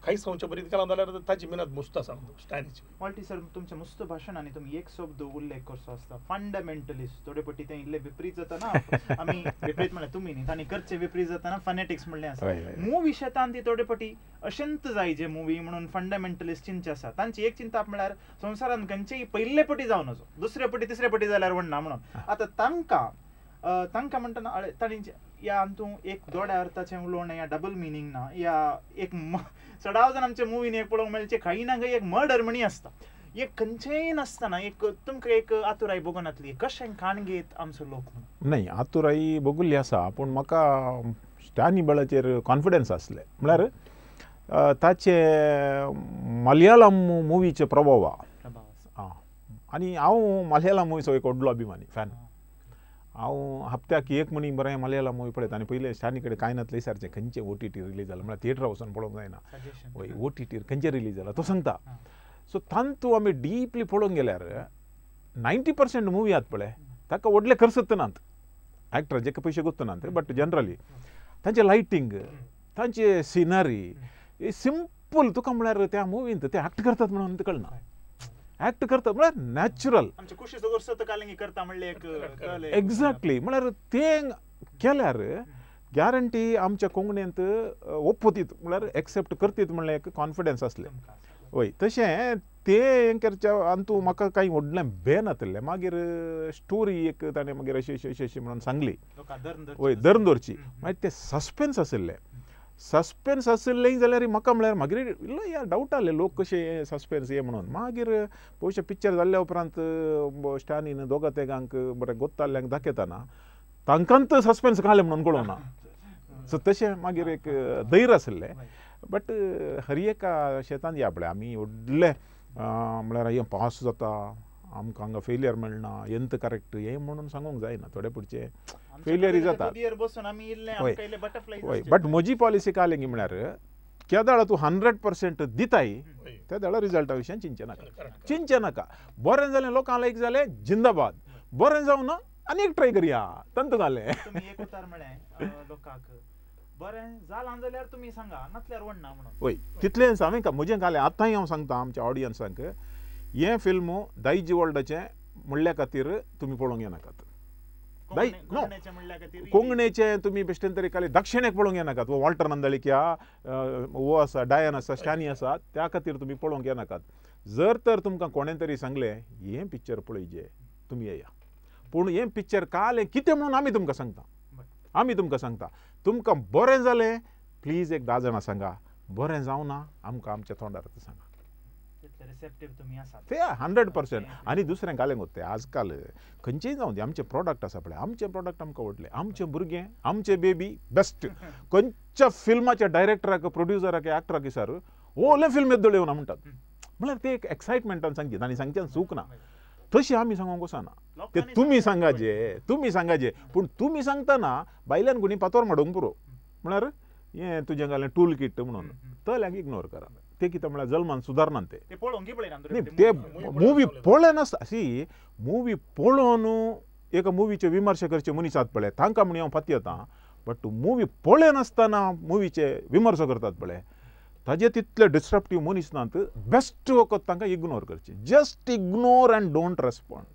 खायस जावचे बरी केलां जाल्यार ताजी मेहनत मुस्त आसा स्टॅनीची. वाळटी सर, तुमचें मुस्त भाशण आनी तुमी एक शब्द उल्लेख करचो आसता फंडामेंटलिस्ट. थोडे पटी तें इल्लें विपरीत जाताना आमी विपरीत म्हणल्यार तुमी न्ही तांणी करचें विपरीत जाताना फनेटिक्स म्हणलें आसा. मुवी शेतान ती थोडे पटी अशंत जाय जे मुवी म्हणून फंडामेंटलिस्ट चिंतचे आसा. तांची एक चिंता म्हळ्यार संवसारान खंयचेय पयले पटी जावन वचो दुसरे पटी तिसरे पटी जाल्यार व्हडना म्हणून. आतां तांकां तांकां म्हणटना तांणी ह्या अंतू एक दोड्या अर्थाचें उलोवणें या डबल मिनींग ना या एक चडाव जाण आमच्या मुवीन एक पळोवंक मेळचें खंय ना खंय एक मर्डर म्हणी आसता. एक खंयचेय नासतना एक तुमकां एक आतुराय भोगनातली कशें काण घेत आमचो लोक म्हणून? न्हय आतुराय भोगुल्ली आसा पूण म्हाका स्टॅनी बेळाचेर कॉन्फिडन्स आसलें. म्हळ्यार ताचे मलयाळम मुवीचे प्रभाव आहा आनी हांव मलयाळम मुवीचो एक व्हडलो अभिमानी फॅन. हांव हप्त्याक एक म्हणी बरें मलयाळम मुवी पळयता आनी पयलें स्टॅनी कडेन कांय नातलें विचारचें खंयचें ओटीटी रिलीज जालां म्हळ्यार थिएटरा वचून पळोवंक जायना वय ओटीटीर खंयचें रिलीज जालां तो सांगता. सो तांतू आमी डिपली पळोवंक गेल्यार 90% मुवी आहात पळय ताका व्हडले खर्च नात एक्टर जेका पयशे गुत्त नात बट जनरली तांचें लायटींग तांचे सिनरी सिंपल तुका म्हळ्यार त्या मुवींत ते एक्ट करतात म्हणून कळना. एक्ट करतात म्हळ्यार नॅचरल एक्झॅक्टली म्हळ्यार तें केल्यार गॅरंटी आमच्या कोंकणींत ओपतीत म्हळ्यार एक्सेप्ट करतीत म्हणलें एक कॉन्फिडन्स आसलें. वय तशें तें हें करच्या अंतू म्हाका कांय व्हडलें भंय नातिल्लें. मागीर स्टोरी एक ताणें मागीर अशी अशी अशी अशी म्हणून सांगली वय धरून दवरची मागीर तें सस्पेन्स आशिल्लें. सस्पेन्स आशिल्लें जाल्यार म्हाका म्हळ्यार मागीर इल्लो या डावट आसले लोक कशे सस्पेन्स हे म्हणून. मागीर पयशे पिक्चर जाल्ल्या उपरांत स्टॅनीन दोगा तेगांक बरें गोत्ताल्ल्यांक दाखयतना तांकां सस्पेन्स घालें म्हणून कळोना. सो तशें मागीर एक धैर्य आशिल्लें. बट हर एका शेतान या पळय आमी व्हडले म्हळ्यार हें पास जाता आमकां हांगा फेलियर मेळना एंत करेक्ट हें म्हणून सांगूंक जायना. थोडे पुढचे फेलियर जाता. वय बट म्हजी पॉलिसी कालें म्हळ्यार केदाळा तूं 100% दिताय त्या दाळा रिजल्टा विशयान चिंतचें नाका, चिंतचें नाका. बरें जालें लोकांक लायक जालें जिंदाबाद, बरें जावं ना आनी एक ट्राय करया तंतू घालें. तुमी एक उतार म्हळें लोकांक बरें जालां जाल्यार तुमी सांगा नातल्यार वडना म्हणून. वय तितलेंच हांवें म्हजें घालें. आतांय हांव सांगता आमच्या ऑडियन्सांक हें फिल्म दायजी वर्ल्डाचें म्हणल्या खातीर तुमी पळोवंक येनाकात. नो कोंकणीचें तुमी बेश्टेन तरी खाली दक्षिणेक पळोवंक येनाकात. वो वॉल्टर नंदळिक्या वो आसा, डायन आसा, स्टॅनी आसा, त्या खातीर तुमी पळोवंक येनाकात. जर तर तुमकां कोणें तरी सांगलें हें पिक्चर पळयचें तुमी येया, पूण हें पिक्चर काल कितें म्हणून आमी तुमकां सांगता, आमी तुमकां सांगता. तुमकां बरें जालें प्लीज एक 10 जाणां सांगा, बरें जावं ना आमकां आमच्या तोंडार सांगा. ते 100%. आनी दुसरें घालें गो तें आजकाल खंयचेय जावं दी आमचें प्रोडक्ट आसा पळय, आमचें प्रोडक्ट आमकां आवडलें, आमचें भुरगें आमचें बेबी बेस्ट. खंयच्या फिल्माच्या डायरेक्टराक प्रोड्युसराक एक्टराक सर ओलें फिल्म येद्दोळ येवना म्हणटात, म्हळ्यार ते एक एक्सायटमेंटान सांगतात आनी सांगच्यान चूक ना. तशी आमी सांगूंक वचना ते तुमी सांगाचे, तुमी सांगाचे. पूण तुमी सांगतना भायल्यान कोणी पातोर माडोवंक पुरो, म्हळ्यार हें तुजें घालें टूल किट म्हणून तल्याक इग्नोर करा. ते कितें म्हळ्यार जल्मान सुदारना ते न्ही, ते मुवी पळयनासता. सी मुवी पळोवन एका मुवीचे विमर्श करचे मनीस आसात पळय, तांकां म्हण हांव फाती येता. बट मुवी पळयनासतना मुवीचे विमर्श करतात पळय, ताजे तितले डिस्ट्रप्टीव मनीस नात. बेस्ट वखद तांकां इग्नोर करचे, just ignore and don't respond.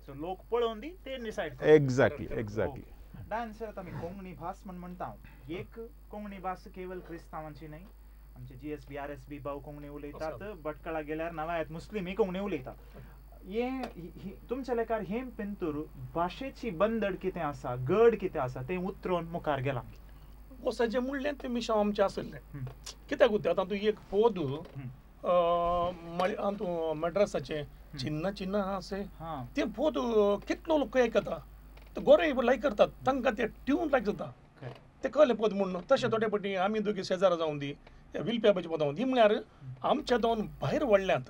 लोक पळोवन दी ते डिसायड. Exactly exactly. डान्सर आमी कोंकणी भास म्हण म्हणटा, एक कोंकणी भास केवल क्रिस्तांवांची न्हय, आमचे GSB RSB भाव कोंकणी उलयतात, भटकळा गेल्यार नवायत मुस्लिम ही कोंकणी उलयतात. हें तुमच्या लेखार हें पेंतूर भाशेची बंदड कितें आसा, गड कितें आसा तें उतरोवन मुखार गेलां. वसाचें म्हणलें तें मिशांव आमचें आसलें कित्याक उरता. आतां तूं एक पोद तूं मड्रासाचें चिन्ना चिन्ना आसे तें पोद कितलो लोक आयकता, ते गोरे लायक करतात, तांकां तें ट्यून लायक जाता, ते कळ्ळें पद म्हणून. तशें थोडे पटी आमी दोगी शेजारा जावन दी विलप्याबाची पदां दी म्हळ्यार आमच्या दोन भायर व्हडल्यांत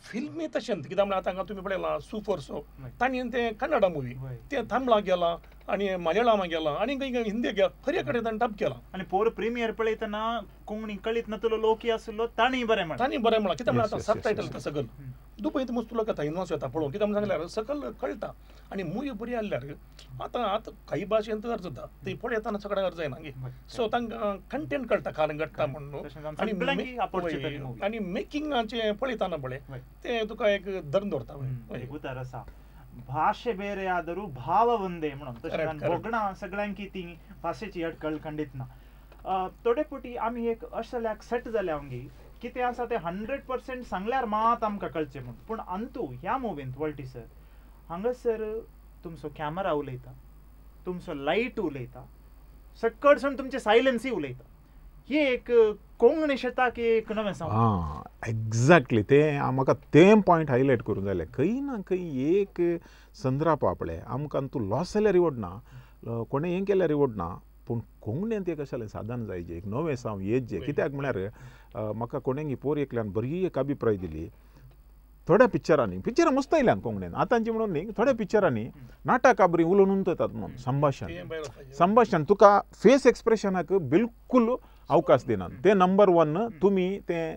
फिल्मी तशेंच. कित्याक म्हळ्यार आतां तुमी पळयलां सुफोर्सो तांणी तें कन्नडा मुवी तें तामिळाक गेलां आनी मलयाळमा गेलां आनी खंय हिंदी गेला, हर कडेन ताणें डब केलां. आनी पोर प्रिमियर पळयतना कोंकणी कळीत नातलो लोकय आसलो तांणी बरें म्हणलां, तांणी बरें म्हणलां. कित्याक म्हळ्यार आतां सब टायटल सकल दुबयत मस्त लोक येता इनवास येता पळोवंक, कित्याक सांगल्यार सकल कळटा आनी मुवी बरी आसल्यार आतां आतां काही भाशेंत अर्ज जाता ती पळयतना सगळ्यांक अर्ज जायना गे, सो तांकां कंटेंट कळटा कारण घडटा म्हणून. आनी मेकिंगाचें पळयतना पळय ते तुका एक धरून दवरता. एक उतर आसा भाशे ಬೇರೆ ಆದರೂ ಭಾವ ಒಂದೇ म्हणून, तशें भोगणां सगळ्यांकी ती भाशेची अडकळ खंडीत ना. थोडे फावटी आमी एक असल्याक सेट जाल्या आमगे कितें आसा तें 100% सांगल्यार मात आमकां कळचें म्हूण. पूण अंतू ह्या मुवींत वॉल्टी सर हांगासर तुमचो कॅमेरा उलयता, तुमचो लायट उलयता, सकळसून तुमचें सायलन्सूय उलयता. ही एक कोंकणी शेताक एक नवें सांग. हां एग्जॅक्टली, तें म्हाका तें पॉयंट हायलायट करूंक जाय. खंय ना खंय एक संद्राप पळय आमकां तूं लॉस जाल्यार रिवॉर्ड ना, कोणें हें केल्यार रिवॉर्ड ना, पूण कोंकणींत एक अशें साधन जाय जें एक नवें साव येत जें. कित्याक म्हळ्यार म्हाका कोणेंगी पोर एकल्यान बरी एक अभिप्राय दिली. थोड्या पिक्चरांनी पिक्चरां मस्त आयल्यान कोंकणीन आतांची म्हणून न्ही, थोड्या पिक्चरांनी नाटकां बरीं उलोवन येतात म्हणून संभाशण संभाशण तुका फेस एक्सप्रेशनाक बिलकूल अवकाश दिनात. तें नंबर 1 तुमी तें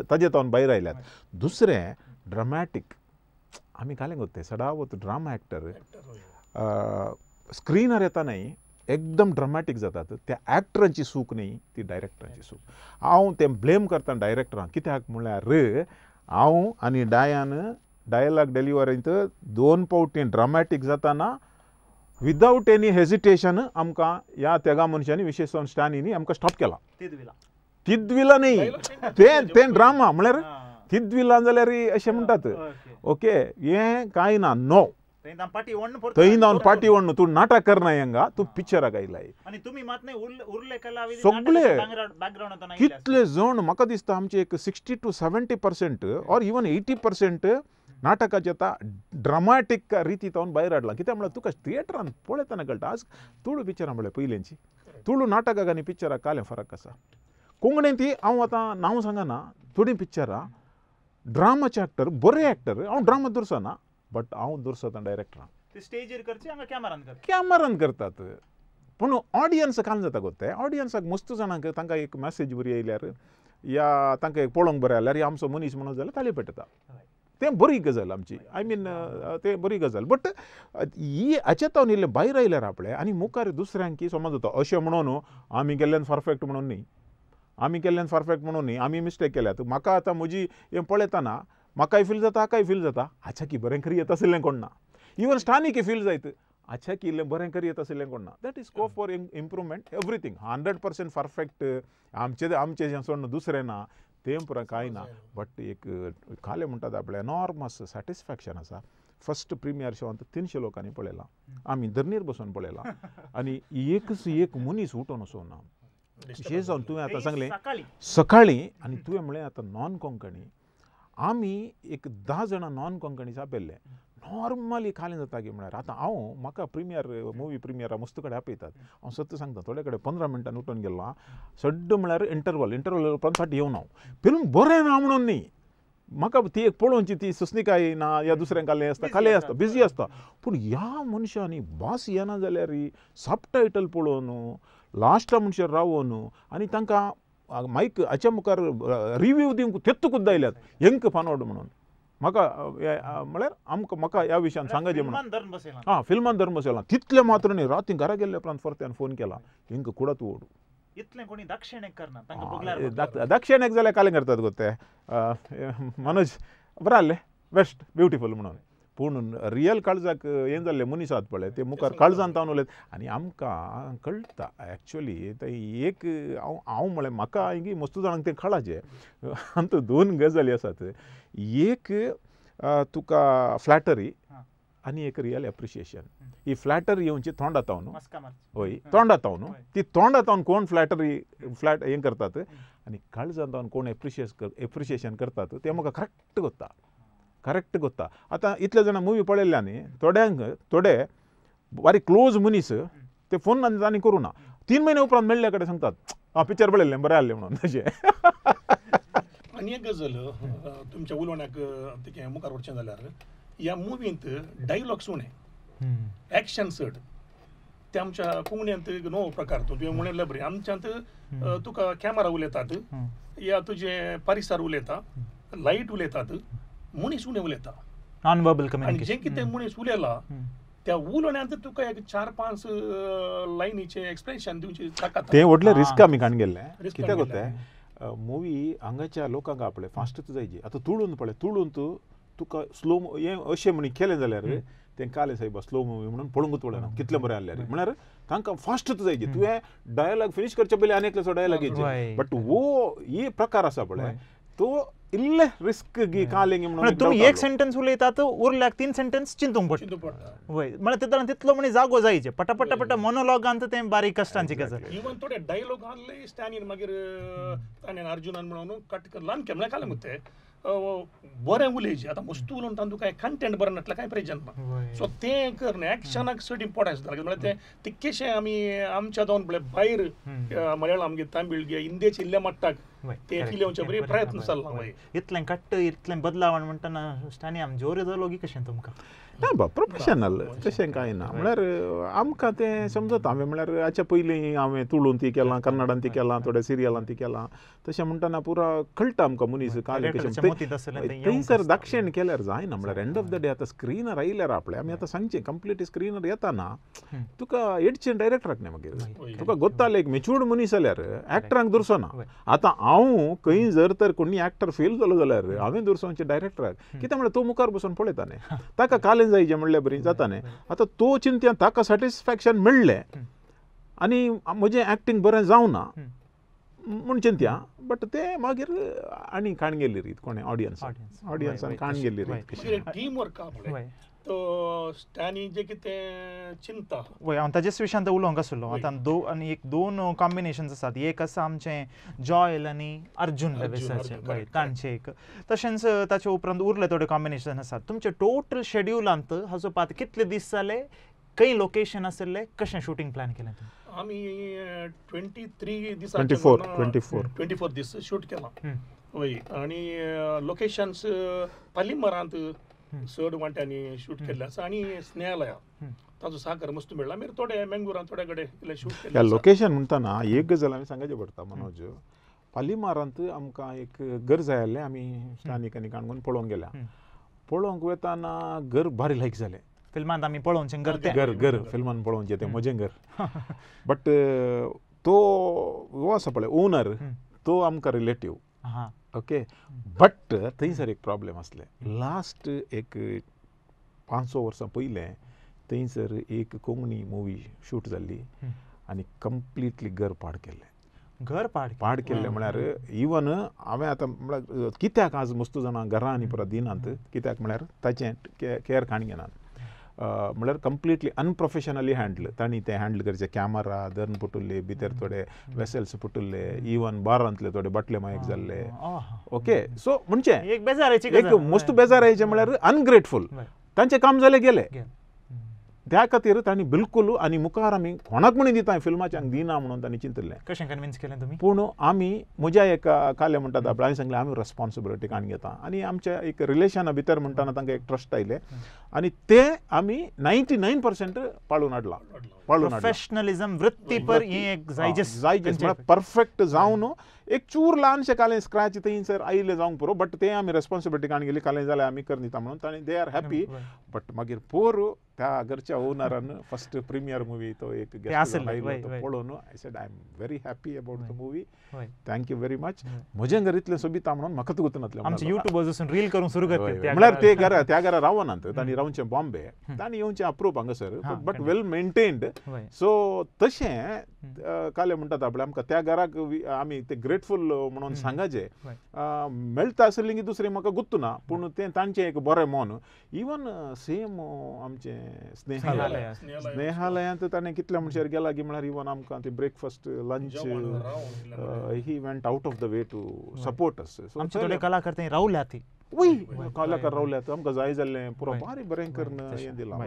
ताजे तावन भायर आयल्यात. दुसरें ड्रामॅटीक आमी घालें गो तें सदावत ड्रामा एक्टर स्क्रिनार येता न्हय एकदम ड्रामॅटीक जातात. त्या एक्टरांची चूक न्ही, ती डायरेक्टरांची चूक. हांव तें ब्लेम करता डायरेक्टरांक, कित्याक म्हळ्यार हांव आनी डायन डायलॉग डिलिवरींत 2 फावटी ड्रामॅटीक जाताना विदावट एनी हेजिटेशन आमकां ह्या तेगा मनशांनी विशेश जावन स्टॅनीनी आमकां स्टॉप केला. तिद्विला न्ही तें तें ड्रामा म्हळ्यार तिद्विला जाल्यार अशें म्हणटात ओके हें कांय ना नो थंय जावन पाटी ओडून तूं नाटक करना हांगा, तूं पिक्चराक आयलाय. सगळे कितले जण म्हाका दिसता आमचे एक 60 to 70% or even 80% नाटकाचे आतां ड्रामाटीक रिती तावन भायर हाडलां. कित्याक म्हळ्यार तुका थिएटरान पळयतना कळटा. आज तुळू पिक्चरां पळय पयलींची तुळू नाटकाक आनी पिक्चराक कालें फरक आसा. कोंकणींत ती हांव आतां नांव सांगना, थोडीं पिक्चरां ड्रामाचे एक्टर बरे एक्टर, हांव ड्रामा दुरसना बट हांव दुरसता डायरेक्टरां स्टेजीर करचे हांगा कॅमेरान करतात, कॅमेरान करतात. पूण ऑडियन्स काल जाता गो तें ऑडियन्साक मस्त जाणांक तांकां एक मॅसेज बरी आयल्यार या तांकां एक पळोवंक बरें जाल्यार या आमचो मनीस म्हणून जाल्यार ताळी पेटता तें बरी गजाल आमची I mean तें बरी गजाल बट ही हाचे तावन इल्लें भायर आयल्यार आपलें आनी मुखार दुसऱ्यांकी समज जाता अशें म्हणून आमी केल्ल्यान परफेक्ट म्हणून न्ही आमी केल्ल्यान परफेक्ट म्हणून न्ही आमी मिस्टेक केल्यात म्हाका आतां म्हजी हें पळयतना म्हाकाय फील जाता हाकाय फील जाता हाच्या की बरें करी येता आशिल्लें कोण ना इवन स्टानीक फील जायत अच्छा की इल्लें बरें करी येता आशिल्लें कोण ना that is scope for improvement everything 100% perfect आमचें आमचें सोडून दुसरें ना तें पुरा कांय ना बट एक खालें म्हणटात आपलें एनॉर्मस सॅटिस्फॅक्शन आसा फर्स्ट प्रिमियर शोंत 300 लोकांनी पळयलां आमी धरणीर बसून पळयलां आनी एकच एक मनीस उठोन वचूं ना विशेश जावन तुवें आतां सांगलें सकाळीं आनी तुवें म्हणलें आतां नॉन कोंकणी आमी एक 10 जाणां नॉन कोंकणी आपयल्ले नॉर्मली खाली जाता की म्हळ्यार आतां हांव म्हाका प्रिमियर मुवी प्रिमियरा मस्त कडेन आपयतात हांव सत्य सांगता थोडे कडेन 15 मिनटां उठून गेलो आं सड्ड म्हळ्यार इंटरवल इंटरवल उपरांत फाटीं येवन हांव फिल्म बरें ना म्हणून न्ही म्हाका ती एक पळोवची ती सुसणिकाय ना या दुसऱ्यांक खालें आसता खालें आसता बिजी आसता पूण ह्या मनशांनी भास येना जाल्यार सब टायटल पळोवन लास्टा मनशां रावोन आनी तांकां मायक हाच्या मुखार रिव्यू दिवंक तेत्त कुद्द आयल्यात हेंक फानोड म्हणून म्हाका म्हळ्यार आमकां म्हाका ह्या विशयान सांगाचें म्हणून आं फिल्मान धरून बसयलां तितलें मात्र न्ही राती घरा गेल्ले उपरांत परत्यान फोन केला हेंक कुडात ओडू इतलें कोणी दक्षिणेक करना दक्षिणेक जाल्यार कालें करतात गो ते मनोज बरें आहलें बेस्ट ब्युटिफूल म्हणून पूण रियल काळजाक हें जाल्लें मनीस आसात पळय ते मुखार काळजान तावन उलयत आनी आमकां कळटा एक्चुअली ते एक हांव हांव म्हळ्यार म्हाका की मस्त जाणांक तें कळाचें आमकां 2 गजाली आसात एक तुका फ्लॅटरी आनी एक रियल एप्रिशिएशन ही फ्लॅटरी येवची तोंडा तावन हय तोंडा तावन ती तोंडा तावन कोण फ्लॅटरी फ्लॅट हें करतात आनी काळजान तावन कोण एप्रिशिएशन करतात तें म्हाका करेक्ट कोत्ता करेक्ट कोत्ता आतां इतले जाणां मुवी पळयल्ल्या न्ही थोड्यांक थोडे बारीक क्लोज मनीस ते फोन आनी तांणी करूं ना 3 म्हयने उपरांत मेळ्ळ्या कडेन सांगतात आं पिक्चर पळयल्लें बरें आहलें म्हणून तशें आनी एक गजाल तुमच्या उलोवण्याक ते मुखार वचचें जाल्यार ह्या मुवींत डायलॉग्स उणें एक्शन चड ते आमच्या कोंकणींत एक नवो प्रकार तो तुवें म्हणलें बरें आमच्यांत तुका कॅमेरा उलयतात या तुजें परिसर उलयता लायट उलयतात मनीस उणें उलयता नॉन वर्बल आनी कम्युनिकेशन जें कितें मनीस उलयला त्या उलोवण्यांत तुका एक 4-5 लायनीचें एक्सप्लेनेशन दिवची ताकद तें व्हडलें रिस्क आमी काडून गेल्लें कित्याक कोत्ता मुवी हांगाच्या लोकांक आपले फास्टच जायची आतां तुळून पळय तुळून तूं तुका स्लो हें अशें म्हण केलें जाल्यार तें कालें सायबा स्लो मुवी म्हणून पळोवंकूच पळयना कितलें बरें आहल्यार म्हळ्यार तांकां फास्टच जायची तुवें डायलॉग फिनीश करचे पयलीं आनी एकल्याचो डायलॉग येयचे बट वो ही प्रकार आसा पळय तो इल्ले रिस्क गी कालें म्हणून तुमी एक सेंटेन्स उलयतात उरल्याक 3 सेंटेन्स चिंतूंक पडटा वय म्हळ्यार ते तितलो म्हण जागो जायचे पटापटापटा मोनोलॉगांत तें बारीक कश्टांची गजाल इवन थोडे डायलॉग आहले स्टॅनीन मागीर ताणें अर्जुनान म्हणून कट कर ल्हान म्हळ्यार कालें मुते बरें उलयचें आतां मस्तू उलोवन तांकां कांय कंटेंट बरें नासल्यार कांय प्रयोजन ना सो तें कर न्ही एक्शनाक चड इम्पोर्टन्स दिता म्हळ्यार तें तितकेशें आमी आमच्या जावन पळय भायर मलयाळम गे तामिळ गे हिंदीचे इल्ले मट्टाक ते फिलोवचे बरे प्रयत्न चल्ला वय इतलें कट्ट इतलें बदलावण म्हणटना स्टानी आम जोर जालो की कशें तुमकां ना बा प्रोफेशनल तशें कांय ना म्हळ्यार आमकां तें समजता हांवें म्हळ्यार हाच्या पयलीं हांवें तुळून ती केलां कन्नडान ती केलां थोड्या सिरियलान ती केलां तशें म्हणटना पुरा कळटा आमकां मनीस कालें कशें थंयसर दाक्षिण केल्यार जायना म्हळ्यार एंड ऑफ the day आतां स्क्रिनार आयल्यार आपले आमी आतां सांगचें कंप्लीट स्क्रिनार येताना तुका एडचें डायरेक्टराक न्ही मागीर तुका गोत्तालें एक मेच्युर्ड मनीस जाल्यार एक्टरांक दुरसो ना आतां हांव खंय जर तर कोणी एक्टर फेल जालो जाल्यार हांवें दुरसोवचें डायरेक्टराक कित्याक म्हळ्यार तो मुखार बसून पळयता न्ही ताका कालें जायचें म्हणल्यार बरी जाता न्ही आतां तो चिंत्या ताका सॅटिस्फॅक्शन मेळ्ळें आनी म्हजें एक्टींग बरें जावना म्हूण चिंत्या बट तें मागीर आनी काण गेल्ली रीत कोणें ऑडियन्सान काण गेल्ली रीत टीम वर्क पळय तो स्टॅनी जे कितें चिंता वय हांव ताजेच विशयांत उलोवंक आसलो आतां आनी एक 2 कॉम्बिनेशन्स आसात एक आसा आमचें जॉयल आनी अर्जुन लेविसाचें वय तांचें एक तशेंच ताचे उपरांत उरले थोडे कॉम्बिनेशन आसात तुमचे टोटल शेड्युलांत हाचो पात कितले दीस जाले खंय लोकेशन आशिल्लें कशें शुटींग प्लॅन केलें तुमी आमी 23 दीस 24 दीस शूट केलां वय आनी लोकेशन्स पालिमरांत चड वांट्यांनी शूट केल्लें आसा आनी स्नेहालया ताचो साकर मस्त मेळ्ळा. मागीर थोडे मेंगलोरान थोड्या कडेन इल्लें शूट केल्लें. लोकेशन म्हणटना एक गजाल आमी सांगची पडटा मनोज, पालिमारांत आमकां एक घर जाय आसलें, आमी स्थानीक आनी काणकोण पळोवंक गेल्या. पळोवंक वतना घर भारी लायक जालें. फिल्मांत आमी पळोवचें घर तें, घर घर फिल्मान पळोवचें तें म्हजें घर. बट तो हो आसा पळय ओनर, तो आमकां रिलेटीव. ओके, बट थंयसर एक प्रॉब्लेम आसलें. लास्ट एक 500 वर्सां पयलें थंयसर एक कोंकणी मुवी शूट जाल्ली आनी कंप्लिटली घर पाड केल्लें. घर पाड पाड केल्लें म्हळ्यार इवन हांवें आतां म्हळ्यार कित्याक आज मस्तू जाणां घरां आनी परत दिनात, कित्याक म्हळ्यार ताचें केअर काण घेनात. म्हळ्यार कंप्लिटली अनप्रोफेशनली हँडल तांणी तें हँडल करचें. कॅमरा धरून पुटुल्ले, भितर थोडे वेसल्स पुटुल्ले, इवन बारांतले थोडे बाटले मायक जाल्ले. ओके, सो म्हणचे एक बेजारायची, एक मस्त बेजारायचें म्हळ्यार अनग्रेटफूल. तांचें काम जालें गेलें. त्या खातीर तांणी बिलकुल आनी मुखार आमी कोणाक म्हणून दिता फिल्माच्यांक दिना म्हणून तांणी चिंतिल्लें. कशें कन्विन्स केलें तुमी? पूण आमी म्हज्या एका काले म्हणटात आपल्या हांवें सांगलें आमी रेस्पॉन्सिबिलिटी काण घेता आनी आमच्या एक रिलेशना भितर म्हणटाना तांकां एक ट्रस्ट आयलें आनी ते आमी 99% पाळून हाडलां. प्रोफेशनलिझम वृत्ती पर हें एक जायजेस, जायजेस म्हळ्यार परफेक्ट जावन एक चूर ल्हानशें कालें स्क्रॅच थंयसर आयिल्लें जावंक पुरो, बट तें आमी रेस्पॉन्सिबिलिटी काण गेली. कालें जाल्यार आमी करून दिता म्हणून तांणी they are happy. But मागीर पोर त्या घरच्या ओनरान फर्स्ट प्रिमियर मुवी तो एक गेस्ट आयलो तो पळोवन I said I am very happy about the movie, thank you very much. म्हजें घर इतलें सोबिता म्हणून म्हाका गुतनातलें. आमचे युट्यूबर्स वचून रील करूंक सुरू करतात. म्हळ्यार ते घरा त्या घरा रावनात, तांणी रावचें बॉम्बे, तांणी येवचें अप्रूप हांगासर, बट वेल मेंटेन्ड. सो तशें काले म्हणटात आपले आमकां त्या घराक आमी ते ग्रेटफूल म्हणून सांगाचें मेळटा आसलें की दुसरें म्हाका गुत्तू ना, पूण तें तांचें एक बरें मन. इवन सेम आमचें स्नेहालय, स्नेहालयांत ताणें कितल्या मनशार गेला की म्हळ्यार इवन आमकां ते breakfast lunch he went out of the way to support us. आमचे थोडे कलाकार थंय रावल्यात, कलाकार रावल्यात, आमकां जाय जाल्लें पुरो भारी बरें करून हें दिलां.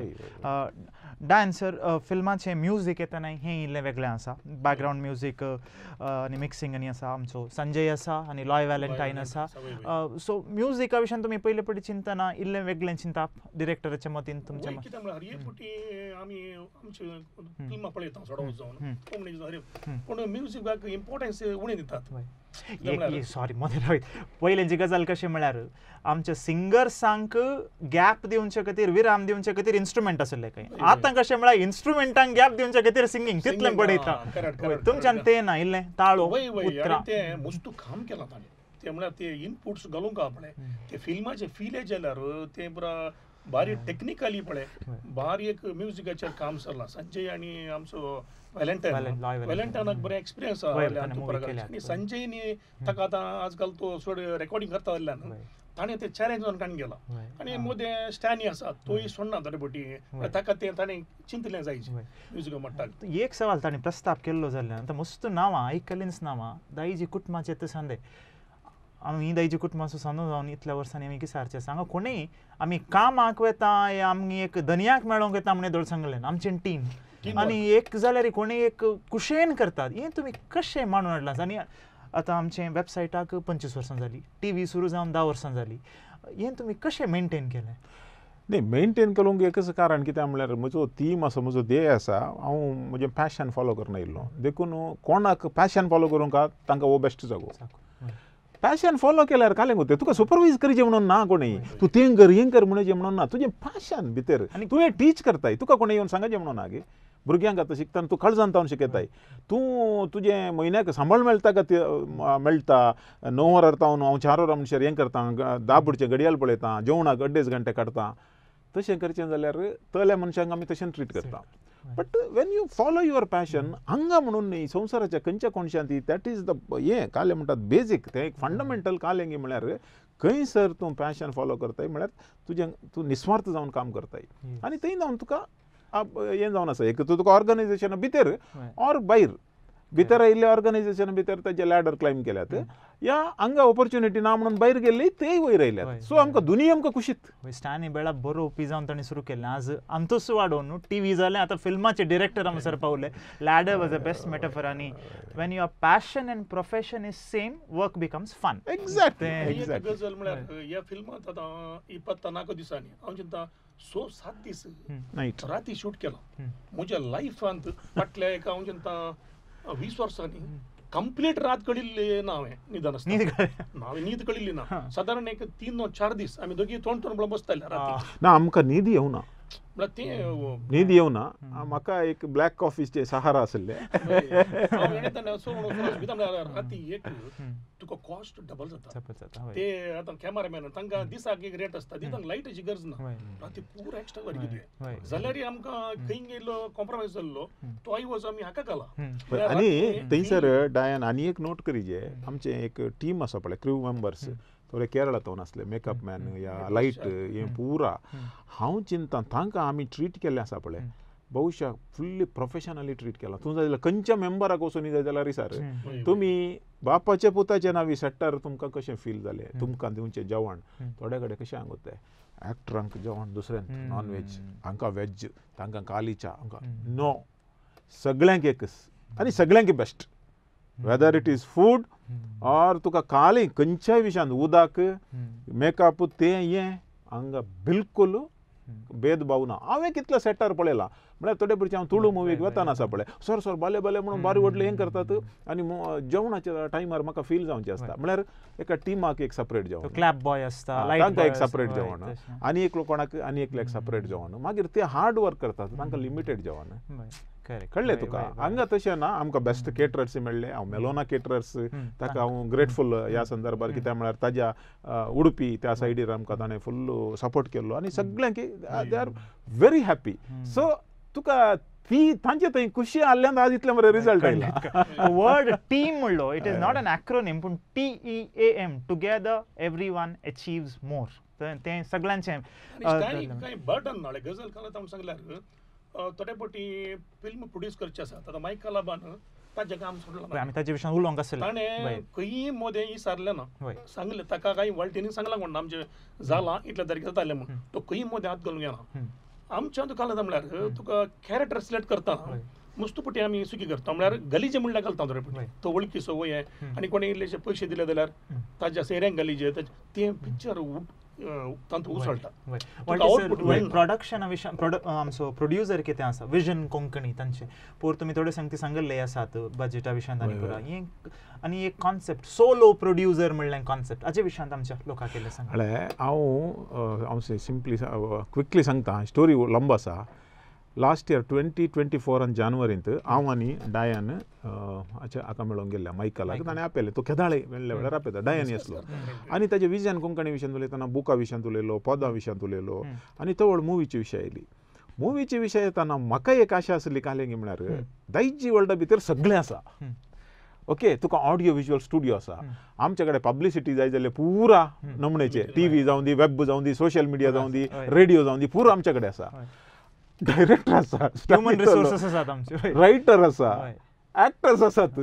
डान्सर फिल्माचें म्युजीक येतना हें इल्लें वेगळें आसा, बॅकग्रावंड म्युजीक आनी मिक्सिंग आनी आसा. आमचो संजय आसा आनी लॉय व्हॅलेंटायन आसा. सो म्युजिका विशयान तुमी पयले पयलीं चिंतना इल्लें वेगळें चिंताप डिरेक्टराच्या मतीन तुमच्या? कितें म्हळ्यार हे फावटी आमी आमची फिल्मां पळयता चड जावन कोंकणी, पूण म्युजिकाक इम्पोर्टन्स उणें दितात. सॉरी मदें रावत, पयलींची गजाल कशें म्हळ्यार आमच्या सिंगर्सांक गॅप दिवचे खातीर, विराम दिवचे खातीर इन्स्ट्रुमेंट आसले खंय. आतां कशें म्हळ्यार इन्स्ट्रुमेंटांक गॅप दिवचे खातीर सिंगींग तितलें बडयता. तुमच्यान तें ना, इल्लें ताळो उतरां तें मस्तू काम केलां ताणें. तें म्हळ्यार ते इनपुट्स घालूंक पळय ते फिल्माचे फिले जाल्यार तें पुरा भारी टेक्निकली पळय भारी एक म्युजिकाचेर काम सरलां. संजय आनी आमचो व्हॅलेंटायन, व्हॅलेंटायनाक बरें एक्सपिरियन्स आसा आनी संजयनी ताका आतां आजकाल तो चड रेकॉर्डिंग करता जाल्ल्यान ताणें तें चॅलेंज जावन काडून गेला. आनी मदें स्टॅनी आसा तोय सोडना थोडे फावटी, ताका तें ताणें चिंतलें जायचें म्युजिका म्हणटा. एक सवाल ताणें प्रस्ताप केल्लो जाल्ल्यान आतां मस्त नांवां आयकलींच नांवां दायजी कुटुंबाचें तें सांदे. आमी दायजी कुटुंबाचो सांदो जावन इतल्या वर्सांनी आमी किसारचें सांगा कोणूय आमी कामाक वता आमी एक धनयाक मेळोंक वता म्हणून दोळ सांगलें आमचें टीम आनी एक जाल्यार कोणूय एक कुशेन करतात. हें तुमी कशें मांडून हाडलां? आनी आतां आमचें वेबसायटाक 25 वर्सां जालीं, टी व्ही सुरू जावन 10 वर्सां जालीं, हें तुमी कशें मेनटेन केलें? न्ही, मेनटेन करूंक एकच कारण कित्याक म्हळ्यार म्हजो थीम आसा, म्हजो ध्येय आसा, हांव म्हजें पॅशन फॉलो करून आयिल्लो. देखून कोणाक पॅशन फॉलो करूंक तांकां हो बेस्ट जागो. पॅशन फॉलो केल्यार कालें गुते तुका सुपरवायज करचें म्हणून ना कोणी, तूं तें कर हें कर म्हणचें म्हणून ना. तुजें पॅशन भितर तुवें टीच करताय, तुका कोणें येवन सांगचें म्हणून ना गे. भुरग्यांक आतां शिकतना तूं काळजान तावन शिकयताय, तूं तुजें म्हयन्याक सांबाळ मेळटा का मेळटा 9 वरां तावन हांव 4 वरां म्हणसर हें करता, 10 बुडचें घडयाळ पळयता, जेवणाक 2.5 घंटे काडटा. तशें करचें जाल्यार तल्या मनशांक आमी तशें ट्रीट करता. But when you follow your passion हांगा म्हणून न्ही, संवसाराच्या खंयच्या कोनशांत that is the हें कालें म्हणटात बेजीक, तें एक फंडामेंटल कालें म्हळ्यार खंयसर तूं पॅशन फॉलो करताय म्हळ्यार तुजें तूं निस्वार्थ जावन काम करताय आनी थंय जावन तुका हें जावन आसा एक तुका ऑर्गनायजेशना भितर ऑर भायर. भितर आयिल्ले ऑर्गनायझेशन भितर ताजे लॅडर क्लायम केल्यात या हांगा ऑपॉर्च्युनिटी ना म्हणून भायर गेल्ली तेय वयर आयल्यात. सो आमकां दोनूय आमकां खुशीत. स्टॅनी बेळा बरोवपी जावन ताणें सुरू केलें, आज आमचोच वाडोवन न्हू टी व्ही जालें, आतां फिल्माचे डिरेक्टर हांगासर पावले. Ladder was a best metaphor. आनी when your passion and profession is same, work becomes fun. Exactly. Ghazal म्हळ्यार ह्या फिल्मांत आतां 24 दिसांनी हांव चिंता 6-7 दीस राती शूट केला. म्हज्या लायफांत फाटल्या एका हांव चिंता 20 वर्सांनी कंप्लीट रात कळिल्ली ना हांवें, न्हिदन आसतना हांवें न्हीद कळिल्ली ना. सादारण एक 3-4 दीस आमी दोगी तोंड तोंड म्हणून बसताले राती. ना आमकां न्हीद येवना, म्हळ्यार तें न्हीद येवना. म्हाका एक ब्लॅक कॉफीचे सहारा आसले. राती एक तुका कॉस्ट डबल जाता. ते आतां कॅमेरामॅन तांकां दिसाक एक रेट आसता, दिसाक लायटीची गरज ना, राती पुरो एक्स्ट्रा वयर घेतले जाल्यार आमकां खंय गेल्लो कॉम्प्रोमायज जाल्लो तो आयवज आमी हाका घाला. आनी थंयसर डायन आनी एक नोट करीजे, आमचें एक टीम आसा पळय, क्रू मेंबर्स थोडे केरळांत आसले, मेकअप मॅन या लायट हें पुरा. हांव चिंता तांकां आमी ट्रीट केल्लें आसा पळय, बहुशा फुल्ली प्रोफेशनली ट्रीट केला. तूं जाय जाल्यार खंयच्या मेंबराक वचून जाय जाल्यार सर तुमी बापाच्या पुताच्या नांवी सेट्टार तुमकां कशें फील जालें, तुमकां दिवचें जेवण थोड्या कडेन कशें सांगता, एक्टरांक जेवण दुसऱ्यांक नॉन वेज, हांकां वेज, तांकां कालीच्या, हांकां नो, सगळ्यांक एकच आनी सगळ्यांक best. Whether it is food or तुका काली खंयच्याय विशयांत उदक मेकअप तें हें हांगा बिलकुल भेदभाव ना. हांवें कितलो सेटार पळयला म्हळ्यार थोडे भुरगे हांव तुळू मुवीक वतना आसा पळय, सर सर बाले बाले म्हणून बारी व्हडलें हें करतात आनी जेवणाच्या टायमार म्हाका फील जावचें आसता. म्हळ्यार एका टिमाक एक सेपरेट जेवण, क्लॅप बॉय आसता तांकां एक सेपरेट जेवण, आनी एकलो कोणाक आनी एकल्याक सेपरेट जेवण. मागीर ते हार्ड वर्क करतात, तांकां लिमिटेड जेवण. कळ्ळें तुका? हांगा तशें ना, आमकां बेस्ट केटरर्स मेळ्ळे. हांव मेलोना केटरर्स ताका हांव ग्रेटफूल ह्या संदर्भार, कित्याक म्हळ्यार ताज्या उडपी त्या सायडीर आमकां ताणें फुल्ल सपोर्ट केल्लो आनी सगळ्यांक they are very happy. So तुका ती तांचे थंय खुशी आसल्यान आज इतलें बरें रिजल्ट आयला. वर्ड टीम म्हणलो, it is not an acronym, पूण TEAM, together every one achieves more. तें सगळ्यांचें कांय बर्डन ना. गजल काल आमी सांगल्यार थोडे फावटी फिल्म प्रोड्यूस करचे आसा, आतां मायकलाबान ताजें काम सोडलां, आमी ताजे विशयान उलोवंक आसलें, ताणें खंयी मदें विचारलें ना, सांगलें ताका कांय वळटींनी सांगलां कोण आमचें जालां इतल्या तारखेर जातालें म्हूण, तो खंयी मदें हात घालूंक येना. आमच्या तुका म्हळ्यार तुका कॅरेक्टर सिलेक्ट करता मस्त पटी आमी सुकी करता, म्हळ्यार गलीजे म्हणल्यार घालता थोडे फावटी तो वळखीचो वय आनी कोणी इल्लेशे पयशे दिले जाल्यार ताज्या सोयऱ्यांक घालीजे, तें पिक्चर तांतूं उसळटा. प्रोडक्शना विशयान आमचो प्रोड्युसर कितें आसा विजन कोंकणी तांचे पोर तुमी थोडे संगती सांगिल्ले आसात बजेटा विशयांत आनी पुरा हें आनी एक कॉन्सेप्ट सोलो प्रोड्युसर म्हणलें कॉन्सेप्ट हाजे विशयांत आमच्या लोकांक केल्लें सांग. हांव हांव सिंपली क्विकली सांगता, स्टोरी लंब आसा. लास्ट इयर 2024 जानेवारींत हांव आनी डायन हाका मेळोंक गेल्ल्या मायकलाक, ताणें आपयलें, तो केदाळे मेळ्ळे वेळार आपयता, डायन आसलो आनी ताजे विजन कोंकणी विशयांत उलयतना बुका विशयांत उलयलो, पदां विशयांत उलयलो आनी तवळ मुवीची विशय आयली. मुवीची विशय येताना म्हाका एक आशा आसली कालेंगी म्हळ्यार दायजी वर्ल्डा भितर सगळें आसा. ओके, तुका ऑडियो विज्युअल स्टुडियो आसा, आमचे कडेन पब्लिसिटी जाय जाल्यार पुरा नमणेचे टी व्ही जावं दी, वेब जावं दी, सोशल मिडिया जावं दी, रेडियो जावं दी, पुरा आमचे कडेन आसा. डायरेक्टर आसा, ह्युमन रिसोर्सेस आसात आमचे, रायटर आसा, एक्टर्स आसात,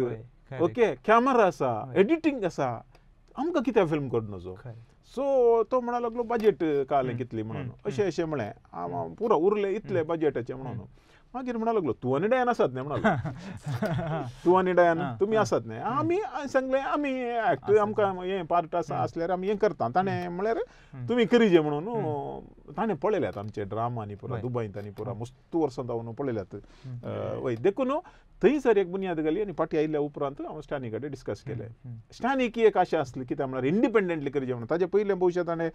ओके, कॅमेरा आसा, एडिटींग आसा, आमकां कित्याक फिल्म करून नजो. सो तो म्हणा लागलो बजेट कालें कितली म्हणून, अशें अशें म्हळें, पुरो उरलें इतलें बजेटाचें म्हणून. मागीर म्हणा लागलो तूं आनी डायन आसात न्ही, म्हणा तूं आनी डायन तुमी आसात न्ही, आमी सांगलें आमी एक्ट आमकां हें पार्ट आसा आसल्यार आमी हें करता. ताणें म्हळ्यार तुमी करीजे म्हणून ताणें पळयल्यात आमचे ड्रामा आनी पुरा दुबयंत आनी पुरा मस्त वर्सां जावन पळयल्यात वय. देखून थंयसर एक बुन्याद घाली आनी फाटीं आयिल्ल्या उपरांत हांव स्टॅनी कडेन डिस्कस केलें. स्टॅनीक एक आशा आसली कित्याक म्हळ्यार इंडिपेंडंटली करीजे म्हणून. ताजे पयलें भविश्य ताणें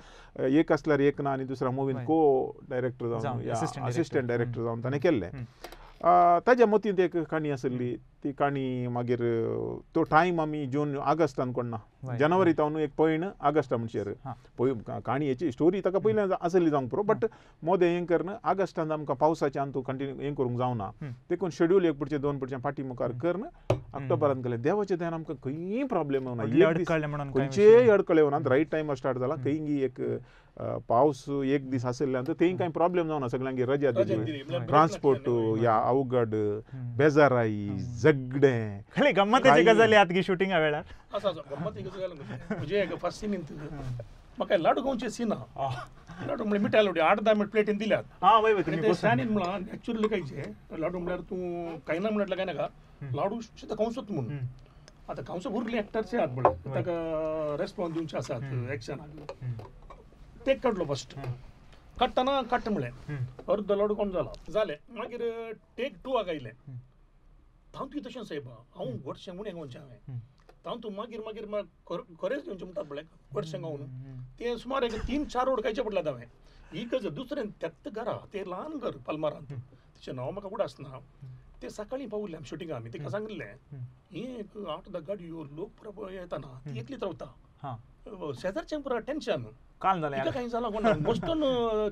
एक आसल्यार एक ना आनी दुसऱ्या मुवीन को डायरेक्टर जावन असिस्टंट डायरेक्टर जावन ताणें केल्लें. ताज्या मतींत एक काणी आसली, ती काणी मागीर तो टायम आमी जून ऑगस्टान कोण ना जानेवारी तावन एक पयण ऑगस्टा म्हणचेर पय काणयेची स्टोरी ताका पयलें आसली जावंक पुरो, बट मोदें हें करून ऑगस्टान आमकां पावसाच्यान तूं कंटिन्यू हें करूंक जावना, देखून शेड्यूल एक पुडचें दोन पुडचें फाटीं मुखार करून ऑक्टोबरान केलें. देवाचें ध्यान आमकां खंयी प्रॉब्लेम येवना, खंयचेय अडकळे येवना, रायट टायमार स्टार्ट जाला. खंयी एक पावस एक दीस आशिल्ल्यान तेय कांय प्रॉब्लेम जावना, सगळ्यांक रजा दिली, ट्रान्सपोर्ट या अवघड बेजाराई झगडें खंय गम्मतीची गजाली आत की शुटिंगा वेळार आसा आसा गम्मती गजाल म्हणजे एक फर्स्ट सीन म्हाका लाडू खावचे सीन लाडू म्हणजे मिठाय लाडू 8-10 मिनिट प्लेटीन दिल्यात. हां वय वय ते स्टॅनीन म्हणा ॲक्च्युअली कायचे लाडू म्हळ्यार तूं कांय ना म्हटल्यार काय नाका लाडू सुद्दां खावचोच म्हणून. आतां खावचो उरले एक्टर्स आहात म्हळ्यार ताका रेस्पॉन्स दिवचे आसात एक्शनाक ते काडलो फर्स्ट काडटना काडट म्हळें अर्द लाडू कोण जाला जालें मागीर टेक 2 आयलें तातूंत तशें सायब हांव गोडशें उणें खावचें हांवें तातूंत मागीर मागीर खरेंच दिवचें म्हणटात म्हळ्यार गोडशें खावन तें सुमार एक 3-4 रोड खायचें पडल्यात हांवें. ही गजाल दुसरें त्याच घरा तें ल्हान घर पालमारांत तिचें नांव म्हाका उडास ना तें सकाळीं पावल्लें आमी शुटिंगा आमी तिका सांगिल्लें हें एक 8-10 गाडयो लोक पुरो येताना ती एकलीच रावता शेजारचें पुरो टेंशन काल जालें तिका कांय जालां कोण बसतून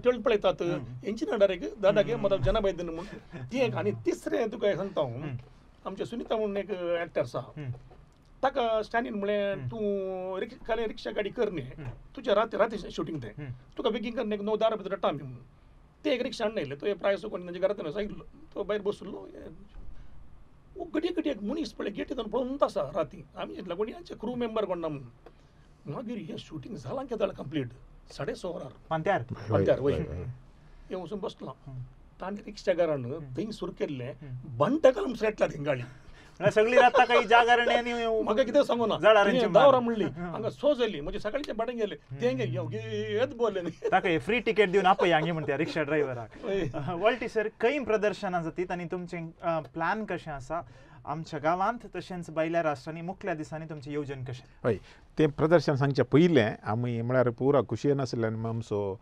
तेळ पळयतात हेंची ना डायरेक्ट दादा गे मदत जनाबाई दिन म्हूण ती एक. आनी तिसरें तुका सांगता हांव आमचें सुनिता म्हणून एक एक्टर आसा ताका स्टॅनीन म्हळें तूं काल रिक्षा गाडी कर न्ही तुज्या राती राती शुटींग तें तुका बेगीन कर न्ही 9-10 भितर हाडटा आमी म्हणून ते एक रिक्षा हाडून आयले तो प्रायस कोण तांच्या घरांत सांगिल्लो तो भायर बसलो घडये घडये एक मनीस पळय गेटींतल्यान पळोवन आसा राती आमी चिंतला कोणी आमचे क्रू मेंबर कोण ना म्हणून. मागीर हें शुटींग जालां केदाळ कंप्लीट 6:30 वरार पांत्यार पांत्यार वय हें वचून बसलो ताणें रिक्षा घरान थंय सुरू केल्लें बंटकलम सेटला थिंगाळी सगळी रात काही जागरण आनी म्हाका कितें सांगू ना दावरा म्हणली हांगा सो जाली म्हणजे सकाळचे भाडें गेले तें येत बोल्ले ताका फ्री तिकेट दिवन आपय हांगी म्हणटा रिक्षा ड्रायव्हराक. वॉल्टी सर खंय प्रदर्शनां जातीत आनी तुमचें प्लॅन कशें आसा आमच्या गांवांत तशेंच भायल्या राष्ट्रांनी मुखल्या दिसांनी तुमचें येवजण कशें? हय तें प्रदर्शन सांगचें पयलें आमी म्हळ्यार पुरा खुशयेन आसल्यान आमचो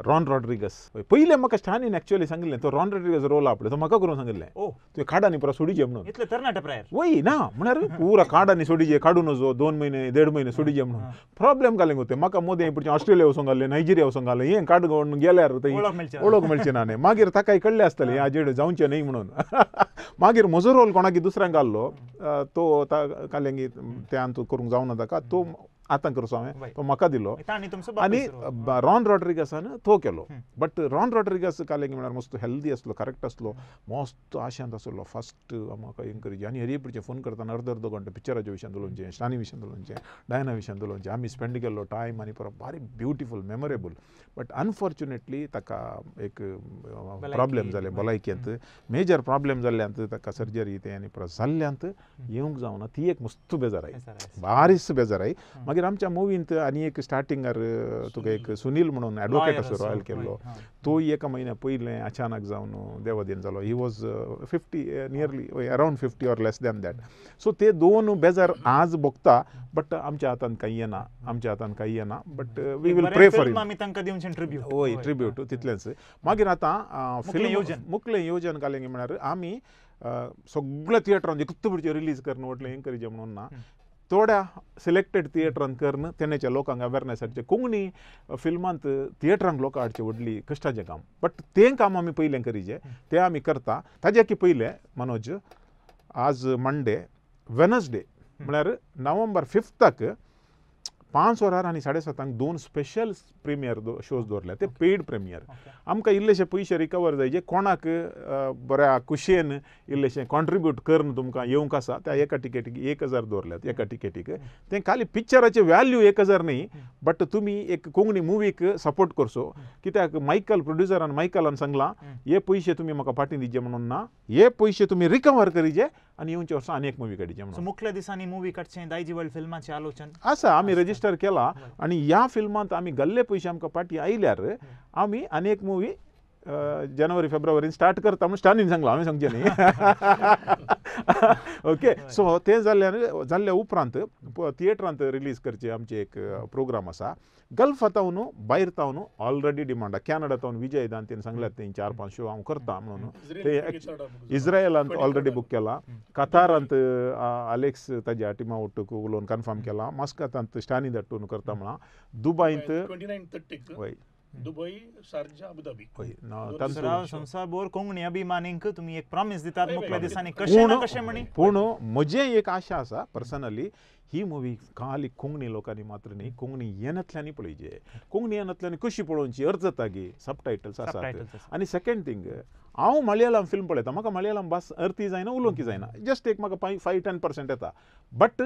रॉन रॉड्रिगस पयलें म्हाका स्टॅनीन एक्चुअली सांगिल्लें तो रॉन रॉड्रिगस रोल आपले तो म्हाका करून सांगिल्लें तुवें काडांनी पुरा सोडीचे म्हणून इतले तरणाटे प्रायर वय ना म्हळ्यार पुरा काडांनी सोडीचे काडून वचो 2 महिने 1.5 महिने सोडीचे म्हणून प्रॉब्लेम घालें गो तें म्हाका मोदें पुढचें ऑस्ट्रेलिया वचूंक घालें नायजेरिया वचूंक घालें हें काड घेवन गेल्यार थंय वळख मेळचें ना न्ही मागीर ताकाय कळ्ळें आसतलें हें हाजेर जावचें न्ही म्हणून. मागीर म्हजो रोल कोणाकी दुसऱ्यांक घाल्लो तो कालेंगी तें आतां करूंक जावना ताका तो आतां करचो हांवें तो म्हाका दिलो आनी रॉन रॉड्रिगसान तो केलो. बट रॉन रॉड्रिगस कालेंगी म्हळ्यार मस्त हेल्दी आसलो करेक्ट आसलो मस्त आशांत आसलो फर्स्ट म्हाका एनकरेज आनी हरी पुढचें फोन करतना अर्द अर्द घंटो पिक्चराच्या विशयान उलोवचें स्टानी विशयान उलोवचें डायना विशयान उलोवचें आमी स्पेंड केल्लो टायम आनी परत भारी ब्युटिफूल मेमोरेबल. बट अनफॉर्च्युनेटली ताका एक प्रॉब्लेम जालें भलायकेंत मेजर प्रॉब्लेम जाल्ल्यान ताका सर्जरी तें आनी परत जाल्ल्यांत येवंक जावना ती एक मस्त बेजाराय बारीस बेजाराय. मागीर आमच्या मुवींत आनी एक स्टार्टिंगार तुका एक सुनील म्हणून एडवोकेट आसलो रॉयल केल्लो तोय एका म्हयन्या पयलें अचानक जावन देवादीन जालो. He was 50 nearly around 50 or less than that. So ते दोन बेजार आज भोगता बट आमच्या हातान कांय येना आमच्या हातान कांय येना but we will pray for him. आमी तांकां दिवचें ट्रिब्यूट हय ट्रिब्यूट तितलेंच. मागीर आतां फिल्म मुखलें येवजण घालें म्हळ्यार आमी सगळ्या थिएटरान एकूच भुरगें रिलीज करून म्हटलें हें करीजे म्हणून ना थोड्या सिलेक्टेड थिएटरान करून तेन्नाच्या लोकांक अवेरनेस हाडचें. कोंकणी फिल्मांत थिएटरांक लोकां हाडचें व्हडली कश्टाचें काम बट तें काम आमी पयलें करीजे तें आमी करता. ताज्या की पयलें मनोज आज मंडे वेनसडे म्हळ्यार नोव्हेंबर 5 5 वरार आनी 7:30 2 स्पेशल प्रिमियर शोज दवरल्या ते पेड प्रिमियर. आमकां इल्लेशे पयशे रिकवर जाय जे कोणाक बऱ्या खुशयेन इल्लेशें कॉन्ट्रिब्यूट करून तुमकां येवंक आसा त्या एका टिकेटीक 1000 दवरल्यात एका टिकेटीक तें खाली पिक्चराचें व्हॅल्यू 1000 न्ही बट तुमी एक कोंकणी मुवीक सपोर्ट करचो कित्याक मायकल प्रोड्युसरान मायकलान सांगलां हे पयशे तुमी म्हाका फाटीं दिजे म्हणून ना हे पयशे तुमी रिकवर करीजे आनी येवचे वर्सा आनी एक मुवी काडीचे म्हणून. मुखल्या दिसांनी मुवी काडचें दायजी वर्ल्ड फिल्माचें आलोचन आसा आमी रजिस्टर केला आनी ह्या फिल्मांत आमी गल्ले पयशे आमकां फाटीं आयल्यार आमी आनी एक मुवी जानेवारी फेब्रुवारीन स्टार्ट करता म्हणून स्टानीन सांगलां हांवें सांगचें न्ही. ओके सो तें जाल्ल्यान जाल्ल्या उपरांत थिएटरांत रिलीज करचें आमचें एक प्रोग्राम आसा. गल्फा तावन भायर तावन ऑलरेडी डिमांड कॅनडा तावन विजय दांतेन सांगल्यात तें 4-5 शो हांव करता म्हणून ते इस्रायलांत ऑलरेडी बूक केला कतारांत अलेक्स ताज्या टिमा ओट्टूक उलोवन कन्फर्म केला मस्कतांत स्टानी दट्टून करता म्हळां दुबायंत 29 30 वय दुबई, शारजा, अबुधाबी. संवसार भर कोंकणी अभिमानींक तुमी एक प्रॉमिस दितात मुखल्या दिसांनी कशें ना कशें म्हणी. पूण म्हजें एक आशा आसा पर्सनली, ही मुवी खाली कोंकणी लोकांनी मात्र न्ही, कोंकणी येनातल्यांनी पळयचे. कोंकणी येनातल्यांनी कशी पळोवची अर्थ जाता गी सबटायटल्स आसात. आनी सेकंड थिंग, हांव मलयाळम फिल्म पळयता, म्हाका मलयाळम भास अर्थी जायना, उलोवंक जायना, जस्ट एक म्हाका 5-10% येता. बट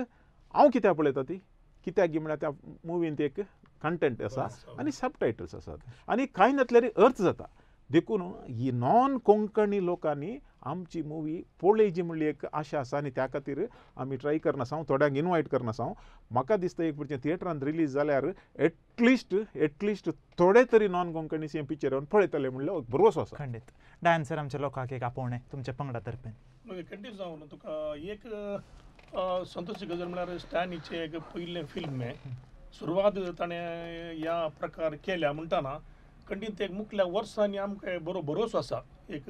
हांव कित्याक पळयता ती, कित्याक गी म्हळ्यार त्या मुवींत एक कंटेंट आसा आनी सबटायटल्स आसात आनी कांय नातल्यार अर्थ जाता. देखून ही नॉन कोंकणी लोकांनी आमची मुवी पळयची म्हणली एक आशा आसा आनी त्या खातीर आमी ट्राय करना आसा, थोड्यांक इनवायट करना आसा. म्हाका दिसता एक पुढचें थिएटरान रिलीज जाल्यार एटलिस्ट थोडे तरी नॉन कोंकणी हें पिक्चर येवन पळयतले म्हणल्यार भरवसो आसा. खंडीत डान्सर आमच्या लोकांक एक आपोवणें तुमच्या पंगडा तर्फेन. कंटिन्यू जावन तुका एक संतोषची गजाल म्हळ्यार स्टॅनीचें एक पयलें फिल्म हें सुरवात ताणें ह्या प्रकार केल्या म्हणटना कंटिन्यू एक मुखल्या वर्सांनी आमकां बरो भरोसो आसा एक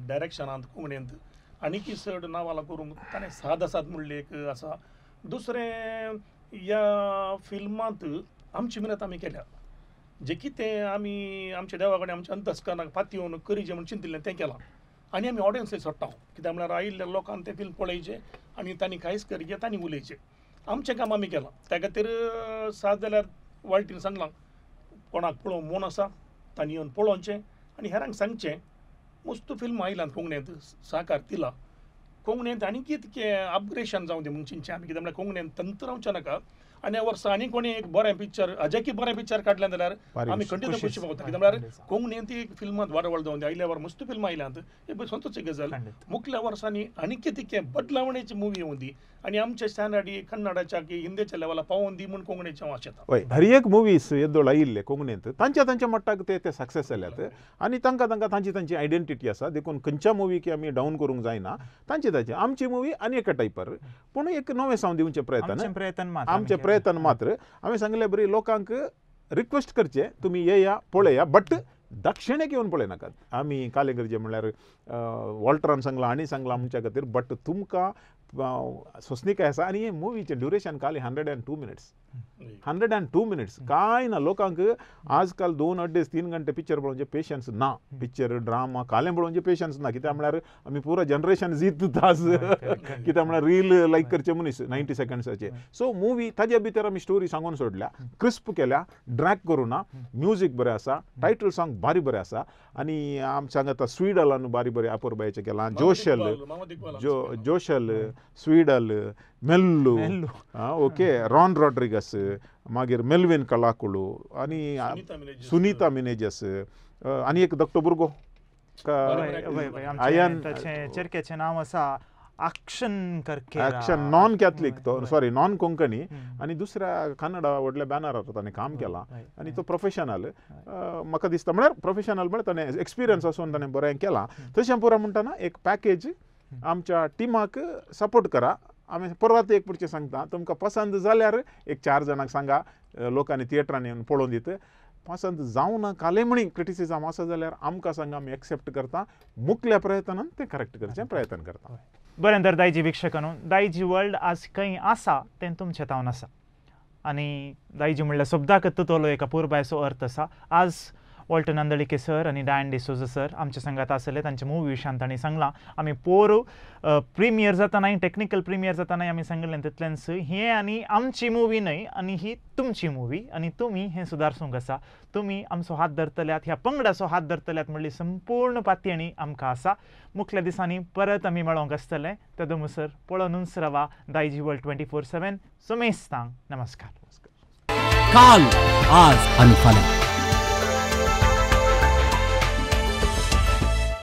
डायरेक्शनांत कोंकणींत आनीकय चड नांवाला करूंक ताणें साद आसात म्हणलें एक आसा. दुसरें ह्या फिल्मांत आमची मेहनत आमी केल्या, जें कितें आमी आमच्या देवा कडेन आमच्या अंतस्करणाक पातयेवन करीचें म्हूण चिंतिल्लें तें केलां आनी आमी ऑडियन्सय सोडटा. कित्याक म्हळ्यार आयिल्ल्या लोकांक तें फिल्म पळयचें आनी तांणी कांयच करचें, तांणी उलयचें. आमचें काम आमी केलां त्या खातीर सात जाल्यार वाळटीन सांगलां कोणाक पळोवंक मन आसा तांणी येवन पळोवचें आनी हेरांक सांगचें. मस्त फिल्म आयलां कोंकणींत, साकार दिला कोंकणींत आनी कितकें अपग्रेशन जावं दी म्हूण चिंतचें आमी. कित्याक म्हळ्यार कोंकणींत तंत्र रावचें नाका आनी ह्या वर्सा आनी कोणी एक बरें पिक्चर अजाकी बरें पिक्चर काडलें जाल्यार आमी कंटिन्यू खुशी पावता. कित्याक म्हळ्यार कोंकणींत एक फिल्मांत वाडवळ जावन दी आयल्या वर मस्त फिल्मां आयल्यांत, एक संतोषची गजाल. मुखल्या वर्सांनी आनी कितकें बदलावणेची मुवी येवं दी आनी आमचे स्टँडर्ड कन्नडाच्या की हिंदीच्या लेवला पावोवन दी म्हूण कोंकणीचें हांव आशेता. हय, हर एक मुवीस येदोळ आयिल्ले कोंकणींत तांच्या तांच्या मट्टाक ते ते सक्सेस जाल्यात आनी तांकां तांकां तांची तांची आयडेंटिटी आसा. देखून खंयच्या मुवीक आमी डावन करूंक जायना, तांची तांची आमची मुवी आनी एका टायपार पूण एक नवें सावन दिवचें प्रयत्न आमचें प्रयत्न मात्र. हांवें सांगलें बरी लोकांक रिक्वेस्ट करचें तुमी येया पळया, बट दक्षिणेक येवन पळयनाकात. आमी कालेगरजे म्हणल्यार वॉल्टरान सांगलां आनी सांगलां आमच्या खातीर, बट तुमकां सोंसणीकाय आसा. आनी हे मुवीचें ड्युरेशन खाली 102 मिनिट्स, 102 मिनिट्स कांय ना. लोकांक आजकाल 2-2.5-3 घंटे पिक्चर पळोवचें पेशन्स ना, पिक्चर ड्रामा कालें पळोवचें पेशन्स ना. कित्याक म्हळ्यार आमी पुरा जनरेशन जीत दास, कित्याक म्हळ्यार रील लायक करचे मनीस 90 सेकंड्साचे. सो मुवी ताजे भितर आमी स्टोरी सांगून सोडल्या, क्रिस्प केल्या, ड्रॅग करूं ना, म्युजीक बरें आसा, टायटल सॉंग बारी बरें आसा. आनी आमच्या हांगा स्वीडलान बारी बरें अपुरबायेचें केलां, जोशल जोशल स्वीडल मेल्लू, ओके, रॉन रॉड्रिगस, मागीर मेल्विन कलाकुळू आनी सुनीता मिनेजस आनी एक धाकटो भुरगो आयन चेरक्याचें नांव आसा अक्षन करकेरा, अक्षन नॉन कॅथलीक तो, सॉरी नॉन कोंकणी. आनी दुसऱ्या कन्नडा व्हडल्या बॅनरार ताणें काम केलां आनी तो प्रोफेशनल म्हाका दिसता, म्हळ्यार प्रोफेशनल म्हळ्यार ताणें एक्सपिरियन्स आसून ताणें बरें केलां. तशें पुरो म्हणटना एक पॅकेज आमच्या टिमाक सपोर्ट करा. आमी परत एक पुढचें सांगता, तुमकां पसंत जाल्यार एक 4 जाणांक सांगा, लोकांनी थिएटरान येवन पळोवन दित. पसंत जावना कालेमणी क्रिटिसिजम आसा जाल्यार आमकां सांगा, आमी एक्सेप्ट करता, मुखल्या प्रयत्नान तें करेक्ट करचें प्रयत्न करता. बरें तर दायजी वीक्षकांनो, दायजी वर्ल्ड आज खंय आसा तें तुमचें तावन आसा आनी दायजी म्हणल्यार शब्दाक तोलो एक अपुरबायेचो अर्थ आसा. आज वॉल्टर नंदळिके सर आनी डायन डिसोजा सर आमच्या संगात आसले, तांच्या मुवी विशयान तांणी सांगलां. आमी पोर प्रिमियर जातानाय, टॅक्निकल प्रिमियर जातानाय आमी सांगिल्लें तितलेंच हें आनी आमची मुवी न्हय आनी ही तुमची मुवी आनी तुमी हें सुदारसूंक आसा, तुमी आमचो हात धरतल्यात, ह्या पंगडाचो हात धरतल्यात म्हणली संपूर्ण पातयेणी आमकां आसा. मुखल्या दिसांनी परत आमी मेळोंक आसतलें. तेदो मुसर पळोवनूच रावा दायजी वर्ल्ड 24/7. सुमेस्तांक नमस्कार. काल, आज आनी फाल्यां.